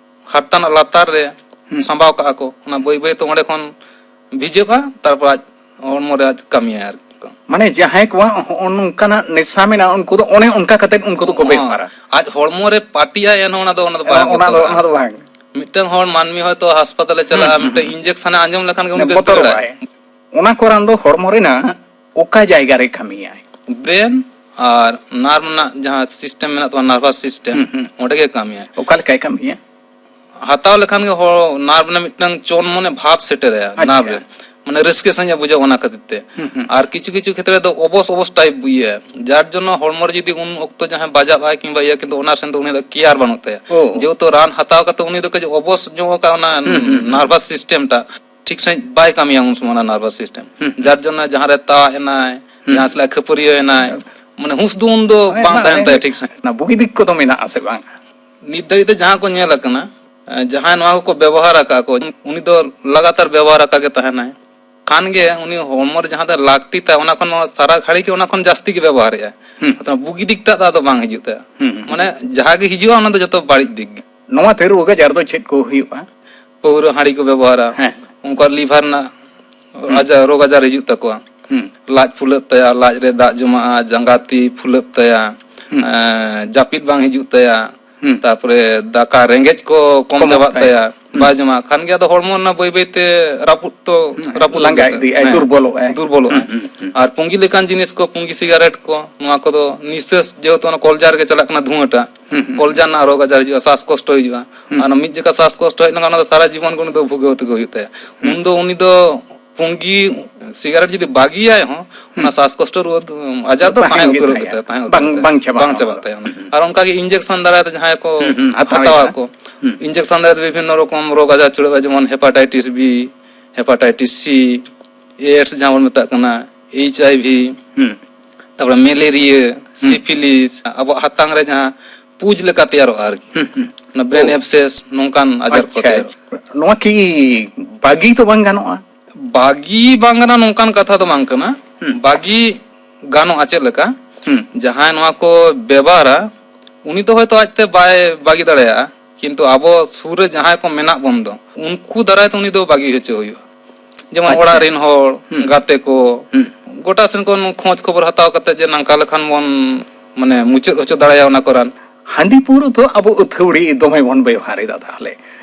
ᱦᱟᱨᱛᱟ ᱨᱮᱱᱟᱜ ᱞᱟᱛᱟᱨ ᱨᱮ ᱦᱩᱸ᱾ ᱥᱟᱢᱵᱟᱣ ᱠᱟᱜᱼᱟ ᱠᱚ᱾ ᱚᱱᱟ ᱵᱟᱹᱭ ᱵᱟᱹᱭ ᱛᱮ ᱚᱸᱰᱮ ᱠᱷᱚᱱ ᱵᱷᱤᱡᱟᱹᱜᱼᱟ, ᱛᱟᱨᱯᱚᱨ ᱟᱡ ᱦᱚᱲᱢᱚ ᱨᱮ ᱟᱡ ᱠᱟᱹᱢᱤᱭᱟᱭ ᱟᱨᱠᱤ᱾ ᱢᱟᱱᱮ ᱡᱟᱦᱟᱸᱭ ᱠᱚᱣᱟᱜ ᱦᱚᱸᱜᱼᱚ ᱱᱚᱝᱠᱟᱱᱟᱜ ᱱᱮᱥᱟ ᱢᱮᱱᱟᱜᱼᱟ, ᱩᱱᱠᱩ ᱫᱚ ᱚᱱᱮ ᱚᱱᱠᱟ ᱠᱟᱛᱮᱫ ᱩᱱᱠᱩ ᱫᱚᱠᱚ ᱦᱚᱸ, ᱵᱮᱵᱷᱟᱨᱟ᱾ ᱟᱡ ᱦᱚᱲᱢᱚ ᱨᱮ ᱯᱟᱹᱴᱤᱜᱼᱟᱭ, ᱮᱱᱦᱚᱸ ᱚᱱᱟ ᱫᱚ, ᱚᱱᱟ ᱫᱚ ᱵᱟᱝ ᱚᱱᱟ ᱫᱚ, ᱵᱚᱛᱚᱨᱚᱜᱼᱟ᱾ ᱚᱱᱟ ᱫᱚ ᱵᱟᱝ᱾ ᱢᱤᱫᱴᱟᱝ ᱦᱚᱲ ᱢᱟᱹᱱᱢᱤ ᱦᱚᱭᱛᱳ ᱦᱟᱥᱯᱟᱛᱟᱞᱮ ᱪᱟᱞᱟᱜᱼᱟ, ᱦᱩᱸ, ᱦᱩᱸ, ᱢᱤᱫᱴᱟᱝ ᱦᱩᱸ᱾ ᱤᱧᱡᱮᱠᱥᱚᱱᱮ ᱟᱸᱡᱚᱢ ᱞᱮᱠᱷᱟᱱ ᱜᱮ ᱩᱱᱤ ᱫᱚᱭ ᱵᱚᱛᱚᱨᱚᱜᱼᱟᱭ᱾ ᱫᱟᱹᱲᱟᱭ᱾ ᱚᱱᱟ ᱠᱚ ᱨᱟᱱ ᱫᱚ ᱦᱚᱲᱢᱚ ᱨᱮᱱᱟᱜ ᱚᱠᱟ ᱡᱟᱭᱜᱟ ᱨᱮ ᱠᱟᱹᱢᱤᱭᱟᱭ? ᱵᱨᱮᱱ ᱟᱨ ᱱᱟᱨᱵᱷ ᱨᱮᱱᱟᱜ ᱡᱟᱦᱟᱸ ᱥᱤᱥᱴᱮᱢ ᱢᱮᱱᱟᱜ ᱛᱟᱵᱚᱱᱟ, ᱱᱟᱨᱵᱷᱟᱥ ᱥᱤᱥᱴᱮᱢ, ᱦᱩᱸ, ᱦᱩᱸ᱾ ᱚᱸᱰᱮ ᱜᱮ ᱠᱟᱹᱢᱤᱭᱟᱭ᱾ ᱚᱠᱟ ᱞᱮᱠᱟᱭ ᱠᱟᱹᱢᱤᱭᱟ? ᱦᱟᱛᱟᱣ ᱞᱮᱠᱷᱟᱱ ᱜᱮ ᱦᱚᱲ ᱱᱟᱨᱵᱷ ᱨᱮᱱᱟᱜ ᱢᱤᱫᱴᱟᱝ ᱪᱚᱱ ᱢᱚᱱᱮ ᱵᱷᱟᱵᱽ ᱥᱮᱴᱮᱨᱟᱭᱟ, ᱟᱪᱪᱷᱟ᱾ ᱱᱟᱨᱵᱷ ᱨᱮ᱾ ᱢᱟᱱᱮ ᱨᱟᱹᱥᱠᱟᱹ ᱥᱟᱺᱦᱤᱡ ᱮ ᱵᱩᱡᱷᱟᱹᱣᱟ ᱚᱱᱟ ᱠᱷᱟᱹᱛᱤᱨ ᱛᱮ᱾ ᱦᱩᱸ, ᱦᱩᱸ᱾ ᱟᱨ ᱠᱤᱪᱷᱩ ᱠᱤᱪᱷᱩ ᱠᱷᱮᱛᱨᱮ ᱫᱚ ᱚᱵᱚᱥ ᱚᱵᱚᱥ ᱴᱟᱭᱤᱯ ᱤᱭᱟᱹ, ᱡᱟᱨ ᱡᱚᱱᱱᱚ ᱦᱚᱲᱢᱚ ᱨᱮ ᱡᱩᱫᱤ ᱩᱱ ᱚᱠᱛᱚ ᱡᱟᱦᱟᱸᱭ ᱵᱟᱡᱟᱜ ᱟᱭ ᱠᱤᱝᱵᱟ ᱤᱭᱟᱹ, ᱠᱤᱱᱛᱩ ᱚᱱᱟ ᱥᱮᱱ ᱫᱚ ᱩᱱᱤ ᱫᱚ ᱠᱮᱭᱟᱨ ᱵᱟᱹᱱᱩᱜ ᱛᱟᱭᱟ᱾ ᱚ᱾ ᱡᱮᱦᱮᱛᱩ ᱨᱟᱱ ᱦᱟᱛᱟᱣ ᱠᱟᱛᱮ ᱩᱱᱤ ᱫᱚ ᱠᱟᱹᱡ ᱚᱵᱚᱥ ᱧᱚᱜ ᱟᱠᱟᱱ ᱚᱱᱟ ᱦᱩᱸ, ᱦᱩᱸ, ᱦᱩᱸ᱾ ᱱᱟᱨᱵᱷᱟᱥ ᱥᱤᱥᱴᱮᱢ ᱴᱟᱜ ᱴᱷᱤᱠ ᱥᱟᱺᱦᱤᱡ ᱵᱟᱭ ᱠᱟᱹᱢᱤᱭᱟ ᱩᱱ ᱥᱚᱢᱚᱭ ᱚᱱᱟ ᱱᱟᱨᱵᱷᱟᱥ ᱥᱤᱥᱴᱮᱢ᱾ ᱦᱩᱸ, ᱦᱩᱸ᱾ ᱡᱟᱨ ᱡᱚᱱᱱᱚ ᱡᱟᱦᱟᱸ ᱨᱮ ᱛᱟᱣᱟᱜ ᱮᱱᱟᱭ, ᱦᱩᱸ᱾ ᱡᱟᱦᱟᱸ ᱥᱟᱞᱟᱜ ᱠᱷᱟᱹᱯᱟᱹᱨᱤᱭᱟᱹ ᱮᱱᱟᱭ, ᱦᱩᱸ᱾ ᱢᱟᱱᱮ ᱦᱩᱸᱥ ᱫᱚ ᱩᱱ ᱫᱚ ᱢᱟᱱᱮ ᱵᱟᱝ ᱚᱱᱟ ᱛᱟᱦᱮᱱ ᱛᱟᱭᱟ ᱴᱷᱤᱠ ᱥᱟᱺᱦᱤᱡ᱾ ᱚᱱᱟ ᱵᱩᱜᱤ ᱫᱤᱠ ᱠᱚᱫᱚ ᱢᱮᱱᱟᱜᱼᱟ ᱥᱮ ᱵᱟᱝ? ᱱᱤᱛ ᱫᱷᱟᱹᱨᱤᱡ ᱛᱮ ᱡᱟᱦᱟᱸ ᱠᱚ ᱧᱮᱞ ᱟᱠᱟᱱᱟ, ᱮ, ᱡᱟᱦᱟᱸᱭ ᱱᱚᱣᱟ ᱠᱚᱠᱚ ᱵᱮᱵᱚᱦᱟᱨ ᱟᱠᱟᱫ ᱠᱚ, ᱩᱱᱤ ᱫᱚ ᱞᱟᱜᱟᱛᱟᱨ ᱵᱮᱵᱚᱦᱟᱨ ᱟᱠᱟᱫ ᱜᱮ ᱛᱟᱦᱮᱱᱟᱭ᱾ ᱠᱷᱟᱱ ᱜᱮ ᱩᱱᱤ ᱦᱚᱲᱢᱚ ᱨᱮ ᱡᱟᱦᱟᱸ ᱫᱚ ᱞᱟᱹᱠᱛᱤ ᱛᱟᱭ, ᱚᱱᱟ ᱠᱷᱚᱱ ᱱᱚᱣᱟ ᱥᱟᱨᱟ ᱜᱷᱟᱹᱲᱤ ᱜᱮ ᱚᱱᱟ ᱠᱷᱚᱱ ᱡᱟᱹᱥᱛᱤ ᱜᱮ ᱵᱮᱵᱚᱦᱟᱨᱮᱜᱼᱟᱭ᱾ ᱦᱩᱸ᱾ ᱟᱫᱚ ᱵᱩᱜᱤ ᱫᱤᱠᱴᱟᱜ ᱫᱚ ᱟᱫᱚ ᱵᱟᱝ ᱦᱤᱡᱩᱜ ᱛᱟᱭᱟ᱾ ᱦᱩᱸ, ᱦᱩᱸ᱾ ᱢᱟᱱᱮ ᱡᱟᱦᱟᱸ ᱜᱮ ᱦᱤᱡᱩᱜᱼᱟ, ᱚᱱᱟ ᱫᱚ ᱡᱚᱛᱚ ᱵᱟᱹᱲᱤᱡ ᱫᱤᱠ ᱜᱮ᱾ ᱱᱚᱣᱟ ᱛᱮ ᱨᱳᱜᱽ ᱟᱡᱟᱨ ᱫᱚ ᱪᱮᱫ ᱠᱚ ᱦᱩᱭᱩᱜᱼᱟ? ᱯᱟᱹᱣᱨᱟᱹ ᱦᱟᱺᱰᱤ ᱠᱚ ᱵᱮᱵᱚᱦᱟᱨᱟ, ᱦᱮᱸ᱾ ᱩᱱᱠᱩᱣᱟᱜ ᱞᱤᱵᱷᱟᱨ ᱨᱮᱱᱟᱜ ᱦᱩᱸ᱾ ᱟᱡᱟᱨ, ᱨᱳᱜᱽ ᱟᱡᱟᱨ ᱦᱤᱡᱩᱜ ᱛᱟᱠᱚᱣᱟ᱾ ᱦᱩᱸ᱾ ᱞᱟᱡ ᱯᱷᱩᱞᱟᱹᱜ ᱛᱟᱭᱟ, ᱞᱟᱡ ᱨᱮ ᱫᱟᱜ ᱡᱚᱢᱟᱜᱼᱟ, ᱡᱟᱸᱜᱟ ᱛᱤ ᱯᱷᱩᱞᱟᱹᱜ ᱛᱟᱭᱟ, ᱦᱩᱸ᱾ ᱮᱸ, ᱡᱟᱹᱯᱤᱫ ᱵᱟᱝ ᱦᱤᱡᱩᱜ ᱛᱟᱭᱟ, ᱦᱩᱸ᱾ ᱛᱟᱯᱚᱨᱮ ᱫᱟᱠᱟ ᱨᱮᱸᱜᱮᱡ ᱠᱚ ᱠᱚᱢ ᱠᱚᱢᱚᱜ ᱪᱟᱵᱟᱜ ᱛᱟᱭᱟ᱾ ᱛᱟᱭᱟ, ᱦᱩᱸ᱾ ᱵᱟᱭ ᱡᱚᱢᱟ, ᱠᱷᱟᱱ ᱜᱮ ᱟᱫᱚ ᱦᱚᱲᱢᱚ ᱨᱮᱱᱟᱜ ᱵᱟᱹᱭ ᱵᱟᱹᱭ ᱛᱮ ᱨᱟᱹᱯᱩᱫ ᱛᱚ ᱦᱩᱸ, ᱨᱟᱹᱯᱩᱫᱚᱜ ᱞᱟᱸᱜᱟ ᱜᱮ ᱛᱟᱭᱟ᱾ ᱤᱫᱤᱜᱼᱟᱭ, ᱦᱮᱸ, ᱫᱩᱨᱵᱚᱞᱚᱜᱼᱟᱭ᱾ ᱫᱩᱨᱵᱚᱞᱚᱜᱼᱟᱭ᱾ ᱦᱩᱸ, ᱦᱩᱸ, ᱦᱩᱸ᱾ ᱟᱨ ᱯᱩᱸᱜᱤ ᱞᱮᱠᱟᱱ ᱡᱤᱱᱤᱥ ᱠᱚ, ᱯᱩᱸᱜᱤ ᱥᱤᱜᱟᱨᱮᱴ ᱠᱚ, ᱱᱚᱣᱟ ᱠᱚᱫᱚ ᱱᱤᱥᱟᱹᱥ, ᱡᱮᱦᱮᱛᱩ ᱚᱱᱟ ᱠᱚᱞᱡᱟ ᱨᱮᱜᱮ ᱪᱟᱞᱟᱜ ᱠᱟᱱᱟ ᱫᱷᱩᱣᱟᱹᱴᱟ, ᱦᱩᱸ, ᱦᱩᱸ, ᱠᱚᱞᱡᱟ ᱦᱩᱸ᱾ ᱨᱮᱱᱟᱜ ᱨᱳᱜᱽ ᱟᱡᱟᱨ ᱦᱤᱡᱩᱜᱼᱟ, ᱥᱟᱥ ᱠᱚᱥᱴᱚ ᱦᱤᱡᱩᱜᱼᱟ᱾ ᱦᱩᱸ᱾ ᱟᱨ ᱚᱱᱟ ᱢᱤᱫ ᱡᱚᱠᱷᱟ ᱥᱟᱥ ᱠᱚᱥᱴᱚ ᱦᱮᱡ ᱞᱮᱱᱠᱷᱟᱱ ᱚᱱᱟ ᱫᱚ ᱥᱟᱨᱟ ᱡᱤᱵᱚᱱ ᱜᱮ ᱩᱱᱤ ᱫᱚ ᱵᱷᱩᱜᱟᱹᱣ ᱛᱮᱜᱮ ᱦᱩᱭᱩᱜ ᱛᱟᱭᱟ᱾ ᱦᱩᱸ᱾ ᱩᱱᱫᱚ ᱩᱱᱤ ᱫᱚ ᱯᱩᱸᱜᱤ ᱥᱤᱜᱟᱨᱮᱴ ᱡᱩᱫᱤ ᱵᱟᱹᱜᱤᱭᱟᱭ ᱦᱚᱸ, ᱚᱱᱟ ᱦᱩᱸ᱾ ᱥᱟᱥ ᱠᱚᱥᱴᱚ ᱨᱩᱣᱟᱹ, ᱩᱸ, ᱟᱡᱟᱨ ᱫᱚ ᱛᱟᱦᱮᱱ ᱛᱟᱦᱮᱸ ᱜᱮ ᱩᱛᱟᱹᱨᱚᱜ ᱛᱟᱦᱮᱸ᱾ ᱜᱮᱛᱟᱭᱟ, ᱛᱟᱦᱮᱸ ᱩᱛᱟᱹᱨᱚᱜ ᱵᱟᱝ, ᱜᱮᱛᱟᱭᱟ᱾ ᱵᱟᱝ ᱪᱟᱵᱟᱜᱼᱟ᱾ ᱵᱟᱝ ᱪᱟᱵᱟᱜ ᱛᱟᱭᱟ ᱚᱱᱟ᱾ ᱦᱩᱸ᱾ ᱟᱨ ᱚᱱᱠᱟ ᱜᱮ ᱤᱧᱡᱮᱠᱥᱚᱱ ᱫᱟᱨᱟᱭ ᱛᱮ ᱡᱟᱦᱟᱸᱭ ᱠᱚ ᱦᱩᱸ, ᱦᱩᱸ, ᱦᱟᱛᱟᱣ ᱦᱟᱛᱟᱣ ᱮᱫᱟ᱾ ᱟᱠᱚ᱾ ᱦᱩᱸ᱾ ᱤᱧᱡᱮᱠᱥᱚᱱ ᱫᱟᱨᱟᱭ ᱛᱮ ᱵᱤᱵᱷᱤᱱᱱᱚ ᱨᱚᱠᱚᱢ ᱨᱳᱜᱽ ᱟᱡᱟᱨ ᱪᱷᱩᱲᱟᱹᱜᱼᱟ, ᱡᱮᱢᱚᱱ ᱦᱮᱯᱟᱴᱟᱭᱴᱤᱥ ᱵᱤ, ᱦᱮᱯᱟᱴᱟᱭᱴᱤᱥ ᱥᱤ, ᱮᱰᱥ ᱡᱟᱦᱟᱸ ᱵᱚᱱ ᱢᱮᱛᱟᱜ ᱠᱟᱱᱟ, ᱮᱭᱤᱪ ᱟᱭ ᱵᱷᱤ, ᱦᱩᱸ᱾ ᱛᱟᱯᱚᱨᱮ ᱢᱮᱞᱮᱨᱤᱭᱟ, ᱦᱩᱸ᱾ ᱥᱤᱯᱷᱤᱞᱤᱥ, ᱟᱵᱚᱣᱟᱜ ᱦᱟᱛᱟᱝ ᱨᱮ ᱡᱟᱦᱟᱸ ᱯᱩᱡᱽ ᱞᱮᱠᱟ ᱛᱮᱭᱟᱨᱚᱜᱼᱟ ᱟᱨᱠᱤ᱾ ᱦᱩᱸ, ᱦᱩᱸ᱾ ᱚᱱᱟ ᱵᱨᱮᱱ ᱳ᱾ ᱮᱵᱥᱮᱥ, ᱱᱚᱝᱠᱟᱱ ᱟᱡᱟᱨ ᱠᱚ ᱟᱪᱪᱷᱟ, ᱛᱮᱭᱟᱨᱚᱜᱼᱟ᱾ ᱟᱪᱪᱷᱟ᱾ ᱱᱚᱣᱟ ᱠᱤ ᱵᱟᱹᱜᱤ ᱫᱚ ᱵᱟᱝ ᱜᱟᱱᱚᱜᱼᱟ? ᱵᱟᱹᱜᱤ ᱵᱟᱝ ᱜᱟᱱᱚᱜᱼᱟ, ᱱᱚᱝᱠᱟᱱ ᱠᱟᱛᱷᱟ ᱫᱚ ᱵᱟᱝ ᱠᱟᱱᱟ᱾ ᱦᱩᱸ᱾ ᱵᱟᱹᱜᱤ ᱜᱟᱱᱚᱜᱼᱟ᱾ ᱪᱮᱫ ᱞᱮᱠᱟ? ᱦᱩᱸ᱾ ᱡᱟᱦᱟᱸᱭ ᱱᱚᱣᱟ ᱠᱚ ᱵᱮᱵᱷᱟᱨᱟ, ᱩᱱᱤ ᱫᱚ ᱦᱚᱭᱛᱳ ᱟᱡᱛᱮ ᱵᱟᱭ ᱵᱟᱹᱜᱤ ᱫᱟᱲᱮᱭᱟᱜᱼᱟ, ᱠᱤᱱᱛᱩ ᱟᱵᱚ ᱥᱩᱨ ᱨᱮ ᱡᱟᱦᱟᱸᱭ ᱠᱚ ᱢᱮᱱᱟᱜ ᱵᱚᱱ ᱫᱚ, ᱩᱱᱠᱩ ᱫᱟᱨᱟᱭ ᱛᱮ ᱩᱱᱤ ᱫᱚ ᱵᱟᱹᱜᱤ ᱦᱚᱪᱚ ᱦᱩᱭᱩᱜᱼᱟ᱾ ᱡᱮᱢᱚᱱ ᱟᱪᱪᱷᱟ᱾ ᱚᱲᱟᱜ ᱨᱮᱱ ᱦᱚᱲ, ᱦᱩᱸ᱾ ᱜᱟᱛᱮ ᱠᱚ, ᱦᱩᱸ᱾ ᱜᱚᱴᱟ ᱥᱮᱱ ᱠᱷᱚᱱ ᱠᱷᱚᱡᱽ ᱠᱷᱚᱵᱚᱨ ᱦᱟᱛᱟᱣ ᱠᱟᱛᱮ ᱡᱮ ᱱᱚᱝᱠᱟ ᱞᱮᱠᱷᱟᱱ ᱵᱚᱱ, ᱢᱟᱱᱮ, ᱢᱩᱪᱟᱹᱫ ᱦᱚᱪᱚ ᱫᱟᱲᱮᱭᱟᱜᱼᱟ ᱚᱱᱟ ᱠᱚ ᱨᱟᱱ᱾ ᱦᱟᱺᱰᱤ ᱯᱟᱹᱣᱨᱟᱹ ᱫᱚ ᱟᱵᱚ ᱟᱹᱛᱷᱟᱹᱣᱲᱤ ᱫᱚᱢᱮ ᱵᱚᱱ ᱵᱮᱣᱦᱟᱨ ᱮᱫᱟ᱾ ᱛᱟᱦᱚᱞᱮ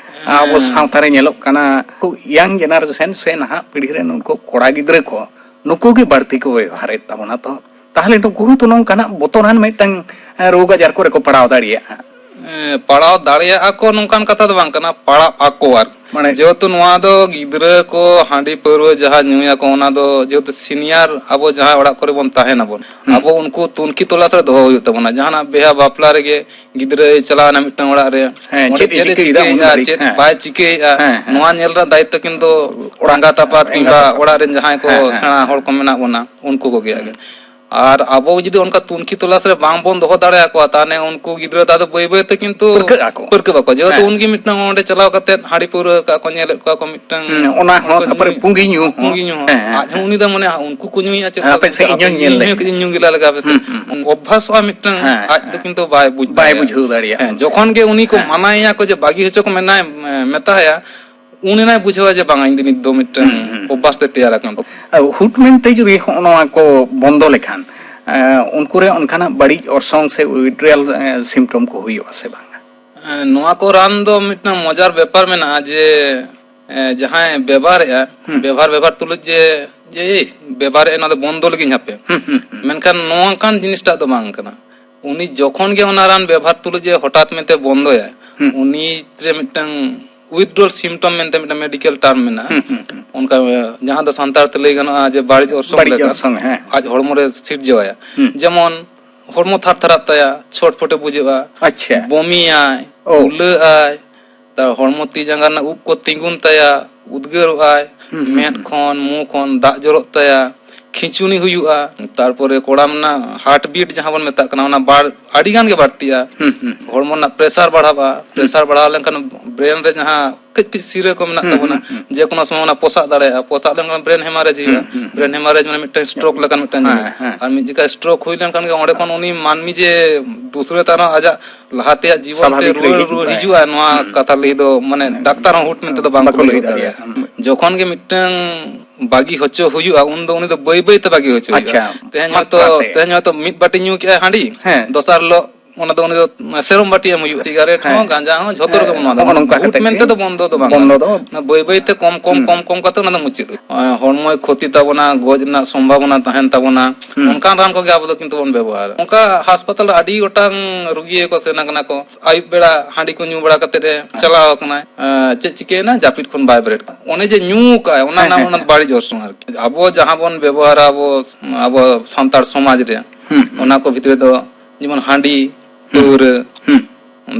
ᱟᱵᱚ ᱦᱮᱸ᱾ ᱥᱟᱶᱛᱟ ᱨᱮ ᱧᱮᱞᱚᱜ ᱠᱟᱱᱟ, ᱤᱭᱟᱝ ᱡᱮᱱᱟᱨᱮᱥᱚᱱ ᱥᱮ ᱱᱟᱦᱟᱜ ᱯᱤᱲᱦᱤ ᱨᱮᱱ ᱩᱱᱠᱩ ᱠᱚᱲᱟ ᱜᱤᱫᱽᱨᱟᱹ ᱠᱚ, ᱱᱩᱠᱩ ᱜᱮ ᱵᱟᱹᱲᱛᱤ ᱠᱚ ᱵᱮᱣᱦᱟᱨᱮᱫ ᱛᱟᱵᱚᱱᱟ᱾ ᱛᱚ ᱛᱟᱦᱚᱞᱮ ᱱᱩᱠᱩ ᱦᱚᱸᱛᱚ ᱱᱚᱝᱠᱟᱱᱟᱜ ᱵᱚᱛᱚᱨᱟᱱ ᱢᱤᱫᱴᱟᱝ, ᱮ, ᱨᱳᱜᱽ ᱟᱡᱟᱨ ᱠᱚᱨᱮ ᱠᱚ ᱯᱟᱲᱟᱣ ᱫᱟᱲᱮᱭᱟᱜᱼᱟ᱾ ᱮ, ᱯᱟᱲᱟᱣ ᱫᱟᱲᱮᱭᱟᱜᱼᱟ ᱠᱚ, ᱱᱚᱝᱠᱟᱱ ᱠᱟᱛᱷᱟ ᱫᱚ ᱵᱟᱝ ᱠᱟᱱᱟ, ᱯᱟᱲᱟᱜ ᱟᱠᱚ ᱟᱨ ᱢᱟᱱᱮ ᱡᱮᱦᱮᱛᱩ ᱱᱚᱣᱟ ᱫᱚ ᱜᱤᱫᱽᱨᱟᱹ ᱠᱚ ᱦᱟᱺᱰᱤ ᱯᱟᱹᱣᱨᱟᱹ ᱡᱟᱦᱟᱸ ᱧᱩᱭᱟᱠᱚ, ᱚᱱᱟ ᱫᱚ ᱡᱮᱦᱮᱛᱩ ᱥᱤᱱᱤᱭᱟᱨ ᱟᱵᱚ ᱡᱟᱦᱟᱸ ᱚᱲᱟᱜ ᱠᱚᱨᱮ ᱵᱚᱱ ᱛᱟᱦᱮᱱᱟᱵᱚᱱ, ᱦᱩᱸ᱾ ᱟᱵᱚ ᱩᱱᱠᱩ ᱛᱩᱱᱠᱷᱤ ᱛᱚᱞᱟᱥ ᱨᱮ ᱫᱚᱦᱚ ᱦᱩᱭᱩᱜ ᱛᱟᱵᱚᱱᱟ᱾ ᱡᱟᱦᱟᱱᱟᱜ ᱵᱤᱦᱟ ᱵᱟᱯᱞᱟ ᱨᱮᱜᱮ ᱜᱤᱫᱽᱨᱟᱹᱭ ᱪᱟᱞᱟᱣ ᱮᱱᱟ ᱢᱤᱫᱴᱟᱝ ᱚᱲᱟᱜ ᱨᱮ, ᱦᱮᱸ, ᱚᱸᱰᱮ ᱪᱮᱫ ᱮ ᱪᱮᱫ ᱮ ᱪᱤᱠᱟᱹᱭᱮᱫᱟ, ᱩᱱ ᱪᱤᱠᱟᱹᱭᱮᱫᱼᱟ, ᱜᱷᱟᱹᱲᱤᱡ? ᱪᱮᱫ ᱦᱮᱸ, ᱦᱮᱸ᱾ ᱵᱟᱭ ᱪᱤᱠᱟᱹᱭᱮᱫᱼᱟ, ᱦᱮᱸ, ᱦᱮᱸ᱾ ᱱᱚᱣᱟ ᱧᱮᱞ ᱨᱮᱱᱟᱜ ᱫᱟᱭᱤᱛᱛᱚ ᱠᱤᱱᱛᱩ ᱚᱲᱟᱜ ᱮᱸᱜᱟᱛ ᱟᱯᱟᱛ ᱮᱸᱜᱟᱛ ᱠᱤᱝᱵᱟ ᱟᱯᱟᱛ᱾ ᱚᱲᱟᱜ ᱨᱮᱱ ᱡᱟᱦᱟᱸᱭ ᱠᱚ ᱦᱮᱸ, ᱦᱮᱸ, ᱥᱮᱬᱟ ᱦᱮᱸ᱾ ᱦᱚᱲ ᱠᱚ ᱢᱮᱱᱟᱜ ᱵᱚᱱᱟ, ᱩᱱᱠᱩ ᱠᱚᱜᱮ ᱦᱩᱸ᱾ ᱟᱜᱮ᱾ ᱟᱨ ᱟᱵᱚ ᱡᱩᱫᱤ ᱚᱱᱠᱟ ᱛᱩᱱᱠᱷᱤ ᱛᱚᱞᱟᱥ ᱨᱮ ᱵᱟᱝ ᱵᱚᱱ ᱫᱚᱦᱚ ᱫᱟᱲᱮᱭᱟᱠᱚᱣᱟ, ᱛᱟᱦᱚᱞᱮ ᱩᱱᱠᱩ ᱜᱤᱫᱽᱨᱟᱹ ᱫᱚ ᱟᱫᱚ ᱵᱟᱹᱭ ᱵᱟᱹᱭ ᱛᱮ ᱠᱤᱱᱛᱩ ᱯᱟᱹᱨᱠᱟᱹᱜ ᱟᱠᱚ᱾ ᱯᱟᱹᱨᱠᱟᱹᱜ ᱟᱠᱚ᱾ ᱡᱮᱦᱮᱛᱩ ᱦᱮᱸ᱾ ᱩᱱᱜᱮ ᱢᱤᱫᱴᱟᱝ ᱚᱸᱰᱮ ᱪᱟᱞᱟᱣ ᱠᱟᱛᱮᱫ ᱦᱟᱺᱰᱤ ᱯᱟᱹᱣᱨᱟᱹ ᱟᱠᱟᱫ ᱠᱚ, ᱧᱮᱞᱮᱫ ᱠᱚᱣᱟ ᱠᱚ ᱢᱤᱫᱴᱟᱝ ᱦᱩᱸ, ᱚᱱᱟ ᱦᱚᱸ, ᱚᱱᱠᱟ ᱛᱟᱨᱯᱚᱨᱮ ᱧᱩᱭ, ᱯᱩᱸᱜᱤ ᱧᱩ ᱦᱚᱸ᱾ ᱯᱩᱸᱜᱤ ᱧᱩ ᱦᱚᱸ᱾ ᱦᱮᱸ, ᱦᱮᱸ, ᱟᱡ ᱦᱚᱸ ᱦᱮᱸ᱾ ᱩᱱᱤ ᱫᱚ ᱢᱚᱱᱮ, ᱩᱱᱠᱩ ᱠᱚ ᱧᱩᱭᱮᱫᱼᱟ, ᱪᱮᱫ ᱦᱮᱸ, ᱠᱷᱟᱹᱛᱤᱨ ᱦᱟᱯᱮ ᱥᱮ ᱥᱮ ᱤᱧ ᱦᱚᱸᱧ ᱧᱮᱞ ᱤᱧ ᱞᱮᱜᱮ᱾ ᱦᱚᱸ ᱠᱟᱹᱴᱤᱡ ᱤᱧ ᱧᱩ ᱜᱮ ᱞᱟᱜᱟ ᱦᱟᱯᱮ ᱥᱮ᱾ ᱦᱩᱸ, ᱦᱩᱸ, ᱦᱩᱸ᱾ ᱚᱵᱵᱷᱟᱥᱚᱜᱼᱟ ᱢᱤᱫᱴᱟᱝ, ᱦᱮᱸ, ᱟᱡ ᱫᱚ ᱦᱮᱸ᱾ ᱠᱤᱱᱛᱩ ᱵᱟᱭ ᱵᱩᱡᱽ ᱵᱟᱭ ᱫᱟᱲᱮᱭᱟᱜᱼᱟ᱾ ᱵᱩᱡᱷᱟᱹᱣ ᱫᱟᱲᱮᱭᱟᱜᱼᱟ᱾ ᱦᱮᱸ, ᱡᱚᱠᱷᱚᱱ ᱜᱮ ᱩᱱᱤ ᱠᱚ ᱦᱮᱸ᱾ ᱢᱟᱱᱟᱭᱮᱭᱟ ᱠᱚ ᱡᱮ ᱵᱟᱹᱜᱤ ᱦᱚᱪᱚ ᱠᱚ ᱢᱮᱱᱟᱭ, ᱢᱮᱛᱟᱭᱟ, ᱩᱱᱤ ᱱᱟᱭ ᱵᱩᱡᱷᱟᱹᱣᱟ ᱡᱮ ᱵᱟᱝ, ᱤᱧ ᱫᱚ ᱱᱤᱛ ᱫᱚ ᱢᱤᱫᱴᱟᱝ ᱦᱩᱸ, ᱦᱩᱸ᱾ ᱚᱵᱵᱷᱟᱥ ᱛᱮ ᱛᱮᱭᱟᱨ ᱟᱠᱟᱱ ᱛᱟᱵᱚᱱᱟ᱾ ᱟᱨ ᱦᱩᱴ ᱢᱮᱱᱛᱮ ᱡᱩᱫᱤ ᱦᱚᱸᱜᱼᱚ ᱱᱚᱣᱟ ᱠᱚ ᱵᱚᱱᱫᱚ ᱞᱮᱠᱷᱟᱱ, ᱮᱸ, ᱩᱱᱠᱩ ᱨᱮ ᱚᱱᱠᱟᱱᱟᱜ ᱵᱟᱹᱲᱤᱡ ᱚᱨᱥᱚᱝ ᱥᱮ withdrawal, ᱮᱸ, symptom ᱠᱚ ᱦᱩᱭᱩᱜᱼᱟ ᱥᱮ ᱵᱟᱝ? ᱮᱸ, ᱱᱚᱣᱟ ᱠᱚ ᱨᱟᱱ ᱫᱚ ᱢᱤᱫᱴᱟᱝ ᱢᱚᱡᱟᱨ ᱵᱮᱯᱟᱨ ᱢᱮᱱᱟᱜᱼᱟ ᱡᱮ, ᱮᱸ, ᱡᱟᱦᱟᱸᱭ ᱵᱮᱵᱷᱟᱨᱮᱜᱼᱟ, ᱦᱩᱸ᱾ ᱵᱮᱵᱷᱟᱨ, ᱵᱮᱵᱷᱟᱨ ᱛᱩᱞᱩᱡ ᱡᱮ, ᱡᱮ, "ᱮᱭ, ᱵᱮᱵᱷᱟᱨᱮᱜᱼᱟ, ᱱᱚᱣᱟ ᱫᱚ ᱵᱚᱱᱫᱚ ᱞᱟᱹᱜᱤᱧ ᱦᱟᱯᱮ᱾" ᱦᱩᱸ, ᱦᱩᱸ, ᱦᱩᱸ᱾ ᱢᱮᱱᱠᱷᱟᱱ ᱱᱚᱝᱠᱟᱱ ᱡᱤᱱᱤᱥᱴᱟᱜ ᱫᱚ ᱵᱟᱝ ᱠᱟᱱᱟ᱾ ᱩᱱᱤ ᱡᱚᱠᱷᱚᱱ ᱜᱮ ᱚᱱᱟ ᱨᱟᱱ ᱵᱮᱵᱷᱟᱨ ᱛᱩᱞᱩᱡ ᱮ ᱦᱚᱴᱟᱛ ᱢᱮᱱᱛᱮ ᱵᱚᱱᱫᱚᱭᱟ, ᱦᱩᱸ᱾ ᱩᱱᱤ ᱨᱮ ᱢᱤᱫᱴᱟᱝ withdrawal symptom ᱢᱮᱱᱛᱮ ᱢᱤᱫᱴᱟᱝ ᱢᱮᱰᱤᱠᱮᱞ ᱴᱟᱨᱢ ᱢᱮᱱᱟᱜᱼᱟ᱾ ᱦᱩᱸ, ᱦᱩᱸ, ᱦᱩᱸ᱾ ᱚᱱᱠᱟ, ᱮ, ᱡᱟᱦᱟᱸ ᱫᱚ ᱥᱟᱱᱛᱟᱲ ᱛᱮ ᱞᱟᱹᱭ ᱜᱟᱱᱚᱜᱼᱟ ᱡᱮ ᱵᱟᱹᱲᱤᱡ ᱚᱨᱥᱚᱝ ᱵᱟᱹᱲᱤᱡ ᱞᱮᱠᱟ ᱚᱨᱥᱚᱝ, ᱦᱮᱸ᱾ ᱟᱡ ᱦᱚᱲᱢᱚ ᱨᱮ ᱥᱤᱨᱡᱟᱹᱣᱟᱭᱟ᱾ ᱦᱩᱸ᱾ ᱡᱮᱢᱚᱱ ᱦᱚᱲᱢᱚ ᱛᱷᱟᱨ ᱛᱷᱟᱨᱟᱜ ᱛᱟᱭᱟ, ᱪᱷᱚᱴ ᱯᱷᱚᱴᱮ ᱵᱩᱡᱷᱟᱹᱜᱼᱟ, ᱟᱪᱪᱷᱟ᱾ ᱵᱚᱢᱤᱭᱟᱭ, ᱚ᱾ ᱯᱷᱩᱞᱟᱹᱜ ᱟᱭ, ᱛᱟᱨ ᱦᱚᱲᱢᱚ ᱛᱤ ᱡᱟᱸᱜᱟ ᱨᱮᱱᱟᱜ ᱩᱵ ᱠᱚ ᱛᱤᱸᱜᱩᱱ ᱛᱟᱭᱟ, ᱩᱫᱽᱜᱟᱹᱨᱚᱜ ᱟᱭ, ᱦᱩᱸ, ᱦᱩᱸ, ᱢᱮᱫ ᱦᱩᱸ᱾ ᱠᱷᱚᱱ ᱢᱩ ᱠᱷᱚᱱ ᱫᱟᱜ ᱡᱚᱨᱚᱜ ᱛᱟᱭᱟ, ᱠᱷᱤᱪᱩᱱᱤ ᱦᱩᱭᱩᱜᱼᱟ, ᱛᱟᱨᱯᱚᱨᱮ ᱠᱚᱲᱟᱢ ᱨᱮᱱᱟᱜ ᱦᱟᱨᱴ ᱵᱤᱴ ᱡᱟᱦᱟᱸ ᱵᱚᱱ ᱢᱮᱛᱟᱜ ᱠᱟᱱᱟ, ᱚᱱᱟ ᱵᱟᱲ-, ᱟᱹᱰᱤ ᱜᱟᱱ ᱜᱮ ᱵᱟᱹᱲᱛᱤᱜᱼᱟ᱾ ᱦᱩᱸ, ᱦᱩᱸ, ᱦᱩᱸ᱾ ᱦᱚᱲᱢᱚ ᱨᱮᱱᱟᱜ ᱯᱨᱮᱥᱟᱨ ᱵᱟᱲᱦᱟᱜᱼᱟ, ᱦᱩᱸ᱾ ᱯᱨᱮᱥᱟᱨ ᱵᱟᱲᱦᱟᱣ ᱞᱮᱱᱠᱷᱟᱱ ᱵᱨᱮᱱ ᱨᱮ ᱡᱟᱦᱟᱸ ᱠᱟᱹᱡ ᱠᱟᱹᱡ ᱥᱤᱨᱟᱹ ᱠᱚ ᱢᱮᱱᱟᱜ ᱦᱩᱸ, ᱛᱟᱵᱚᱱᱟ, ᱦᱩᱸ, ᱦᱩᱸ᱾ ᱡᱮ ᱠᱳᱱᱳ ᱥᱚᱢᱚᱭ ᱚᱱᱟ ᱯᱚᱥᱟᱜ ᱫᱟᱲᱮᱭᱟᱜᱼᱟ, ᱯᱚᱥᱟᱜ ᱞᱮᱱᱠᱷᱟᱱ ᱵᱨᱮᱱ ᱦᱮᱢᱟᱨᱮᱡᱽ ᱦᱩᱭᱩᱜᱼᱟ, ᱦᱩᱸ, ᱦᱩᱸ, ᱦᱩᱸ᱾ ᱵᱨᱮᱱ ᱦᱮᱢᱟᱨᱮᱡᱽ ᱢᱟᱱᱮ ᱢᱤᱫᱴᱟᱝ ᱥᱴᱨᱳᱠ ᱞᱮᱠᱟᱱ ᱢᱤᱫᱴᱟᱝ ᱦᱮᱸ, ᱡᱤᱱᱤᱥ᱾ ᱦᱮᱸ᱾ ᱟᱨ ᱢᱤᱫ ᱡᱚᱠᱷᱟ ᱥᱴᱨᱳᱠ ᱦᱩᱭ ᱞᱮᱱᱠᱷᱟᱱ ᱜᱮ ᱚᱸᱰᱮ ᱠᱷᱚᱱ ᱩᱱᱤ ᱢᱟᱹᱱᱢᱤ ᱡᱮ ᱫᱩᱥᱨᱟᱹ ᱛᱮ ᱟᱨᱦᱚᱸ ᱟᱡᱟᱜ ᱞᱟᱦᱟ ᱛᱮᱭᱟᱜ ᱡᱤᱵᱚᱱ ᱛᱮ ᱥᱟᱵᱷᱟᱵᱤᱠ ᱨᱮ ᱨᱩᱣᱟᱹᱲ, ᱦᱤᱡᱩᱜ ᱨᱩᱣᱟᱹᱲ ᱟᱭ᱾ ᱦᱤᱡᱩᱜᱼᱟ, ᱱᱚᱣᱟ ᱦᱩᱸ᱾ ᱠᱟᱛᱷᱟ ᱞᱟᱹᱭ ᱫᱚ ᱢᱟᱱᱮ ᱦᱩᱸ᱾ ᱰᱟᱠᱛᱟᱨ ᱦᱚᱸ ᱦᱩᱴ ᱢᱮᱱᱛᱮ ᱫᱚ ᱵᱟᱝ ᱠᱚ ᱵᱟᱠᱚ ᱞᱟᱹᱭ ᱞᱟᱹᱭ ᱫᱟᱲᱮᱭᱟᱜᱼᱟ᱾ ᱫᱟᱲᱮᱭᱟᱜᱼᱟ᱾ ᱦᱩᱸ᱾ ᱡᱚᱠᱷᱚᱱ ᱜᱮ ᱢᱤᱫᱴᱟᱝ ᱵᱟᱹᱜᱤ ᱦᱚᱪᱚ ᱦᱩᱭᱩᱜᱼᱟ, ᱩᱱᱫᱚ ᱩᱱᱤ ᱫᱚ ᱵᱟᱹᱭ ᱵᱟᱹᱭ ᱛᱮ ᱵᱟᱹᱜᱤ ᱦᱚᱪᱚ ᱦᱩᱭᱩᱜᱼᱟ᱾ ᱟᱪᱪᱷᱟ᱾ ᱛᱮᱦᱮᱧ ᱦᱚᱭᱛᱚ, ᱢᱟᱛᱨᱟ ᱛᱮ᱾ ᱛᱮᱦᱮᱧ ᱦᱚᱭᱛᱚ ᱢᱤᱫ ᱵᱟᱹᱴᱤ ᱧᱩ ᱠᱮᱜᱼᱟᱭ ᱦᱟᱺᱰᱤ, ᱦᱮᱸ᱾ ᱫᱚᱥᱟᱨ ᱦᱤᱞᱳᱜ ᱚᱱᱟ ᱫᱚ ᱩᱱᱤ ᱫᱚ ᱥᱮᱨᱚᱢ ᱵᱟᱹᱴᱤ ᱮᱢ ᱦᱩᱭᱩᱜᱼᱟ᱾ ᱥᱤᱜᱟᱨᱮᱴ ᱦᱮᱸ᱾ ᱦᱚᱸ, ᱜᱟᱸᱡᱟ ᱦᱚᱸ, ᱡᱷᱚᱛᱚ ᱦᱮᱸ᱾ ᱨᱚᱠᱚᱢ ᱱᱚᱣᱟ ᱫᱚ ᱱᱚᱜᱼᱚ ᱱᱚᱝᱠᱟ ᱦᱩᱴ ᱠᱟᱛᱮ ᱢᱮᱱᱛᱮ ᱜᱮ ᱫᱚ ᱵᱚᱱᱫᱚ ᱫᱚ ᱵᱟᱝ ᱵᱚᱱᱫᱚ ᱜᱟᱱᱚᱜᱼᱟ᱾ ᱫᱚ ᱚᱱᱟ ᱵᱟᱹᱭ ᱵᱟᱹᱭ ᱛᱮ ᱠᱚᱢ, ᱠᱚᱢ, ᱦᱩᱸ᱾ ᱠᱚᱢ, ᱠᱚᱢ ᱠᱟᱛᱮ ᱚᱱᱟ ᱫᱚ ᱢᱩᱪᱟᱹᱫ ᱦᱩᱭᱩᱜᱼᱟ᱾ ᱦᱚᱲᱢᱚᱭ ᱠᱷᱚᱛᱤ ᱛᱟᱵᱚᱱᱟ, ᱜᱚᱡ ᱨᱮᱱᱟᱜ ᱥᱚᱢᱵᱷᱟᱵᱚᱱᱟ ᱛᱟᱦᱮᱱ ᱛᱟᱵᱚᱱᱟ᱾ ᱦᱩᱸ᱾ ᱚᱱᱠᱟᱱ ᱨᱟᱱ ᱠᱚᱜᱮ ᱟᱵᱚ ᱫᱚ ᱠᱤᱱᱛᱩ ᱵᱚᱱ ᱵᱮᱵᱚᱦᱟᱨᱟ᱾ ᱚᱱᱠᱟ ᱦᱟᱥᱯᱟᱛᱟᱞ ᱨᱮ ᱟᱹᱰᱤ ᱜᱚᱴᱟᱝ ᱨᱩᱜᱤ ᱠᱚ ᱥᱮᱱ ᱟᱠᱟᱱᱟ ᱠᱚ, ᱟᱹᱭᱩᱵ ᱵᱮᱲᱟ ᱦᱟᱺᱰᱤ ᱠᱚ ᱧᱩ ᱵᱟᱲᱟ ᱠᱟᱛᱮ ᱮ ᱦᱮᱸ᱾ ᱪᱟᱞᱟᱣ ᱟᱠᱟᱱᱟᱭ᱾ ᱮ, ᱪᱮᱫ ᱪᱤᱠᱟᱹᱭᱮᱱᱟ? ᱡᱟᱹᱯᱤᱫ ᱠᱷᱚᱱ ᱵᱟᱭ ᱵᱮᱨᱮᱫ ᱠᱟᱱᱟ᱾ ᱚᱱᱮ ᱡᱮ ᱧᱩ ᱠᱟᱜᱼᱟᱭ, ᱚᱱᱟ ᱦᱮᱸ, ᱨᱮᱱᱟᱜ ᱦᱮᱸ, ᱚᱱᱟ ᱦᱮᱸ᱾ ᱵᱟᱹᱲᱤᱡ ᱚᱨᱥᱚᱝ ᱟᱨᱠᱤ᱾ ᱟᱵᱚ ᱡᱟᱦᱟᱸ ᱵᱚᱱ ᱵᱮᱵᱚᱦᱟᱨᱟ ᱟᱵᱚ, ᱟᱵᱚ ᱥᱟᱱᱛᱟᱲ ᱥᱚᱢᱟᱡᱽ ᱨᱮ, ᱦᱩᱸ, ᱦᱩᱸ᱾ ᱚᱱᱟ ᱠᱚ ᱵᱷᱤᱛᱨᱤ ᱫᱚ ᱡᱮᱢᱚᱱ ᱦᱟᱺᱰᱤ, ᱦᱩᱸ᱾ ᱯᱟᱹᱣᱨᱟᱹ, ᱦᱩᱸ᱾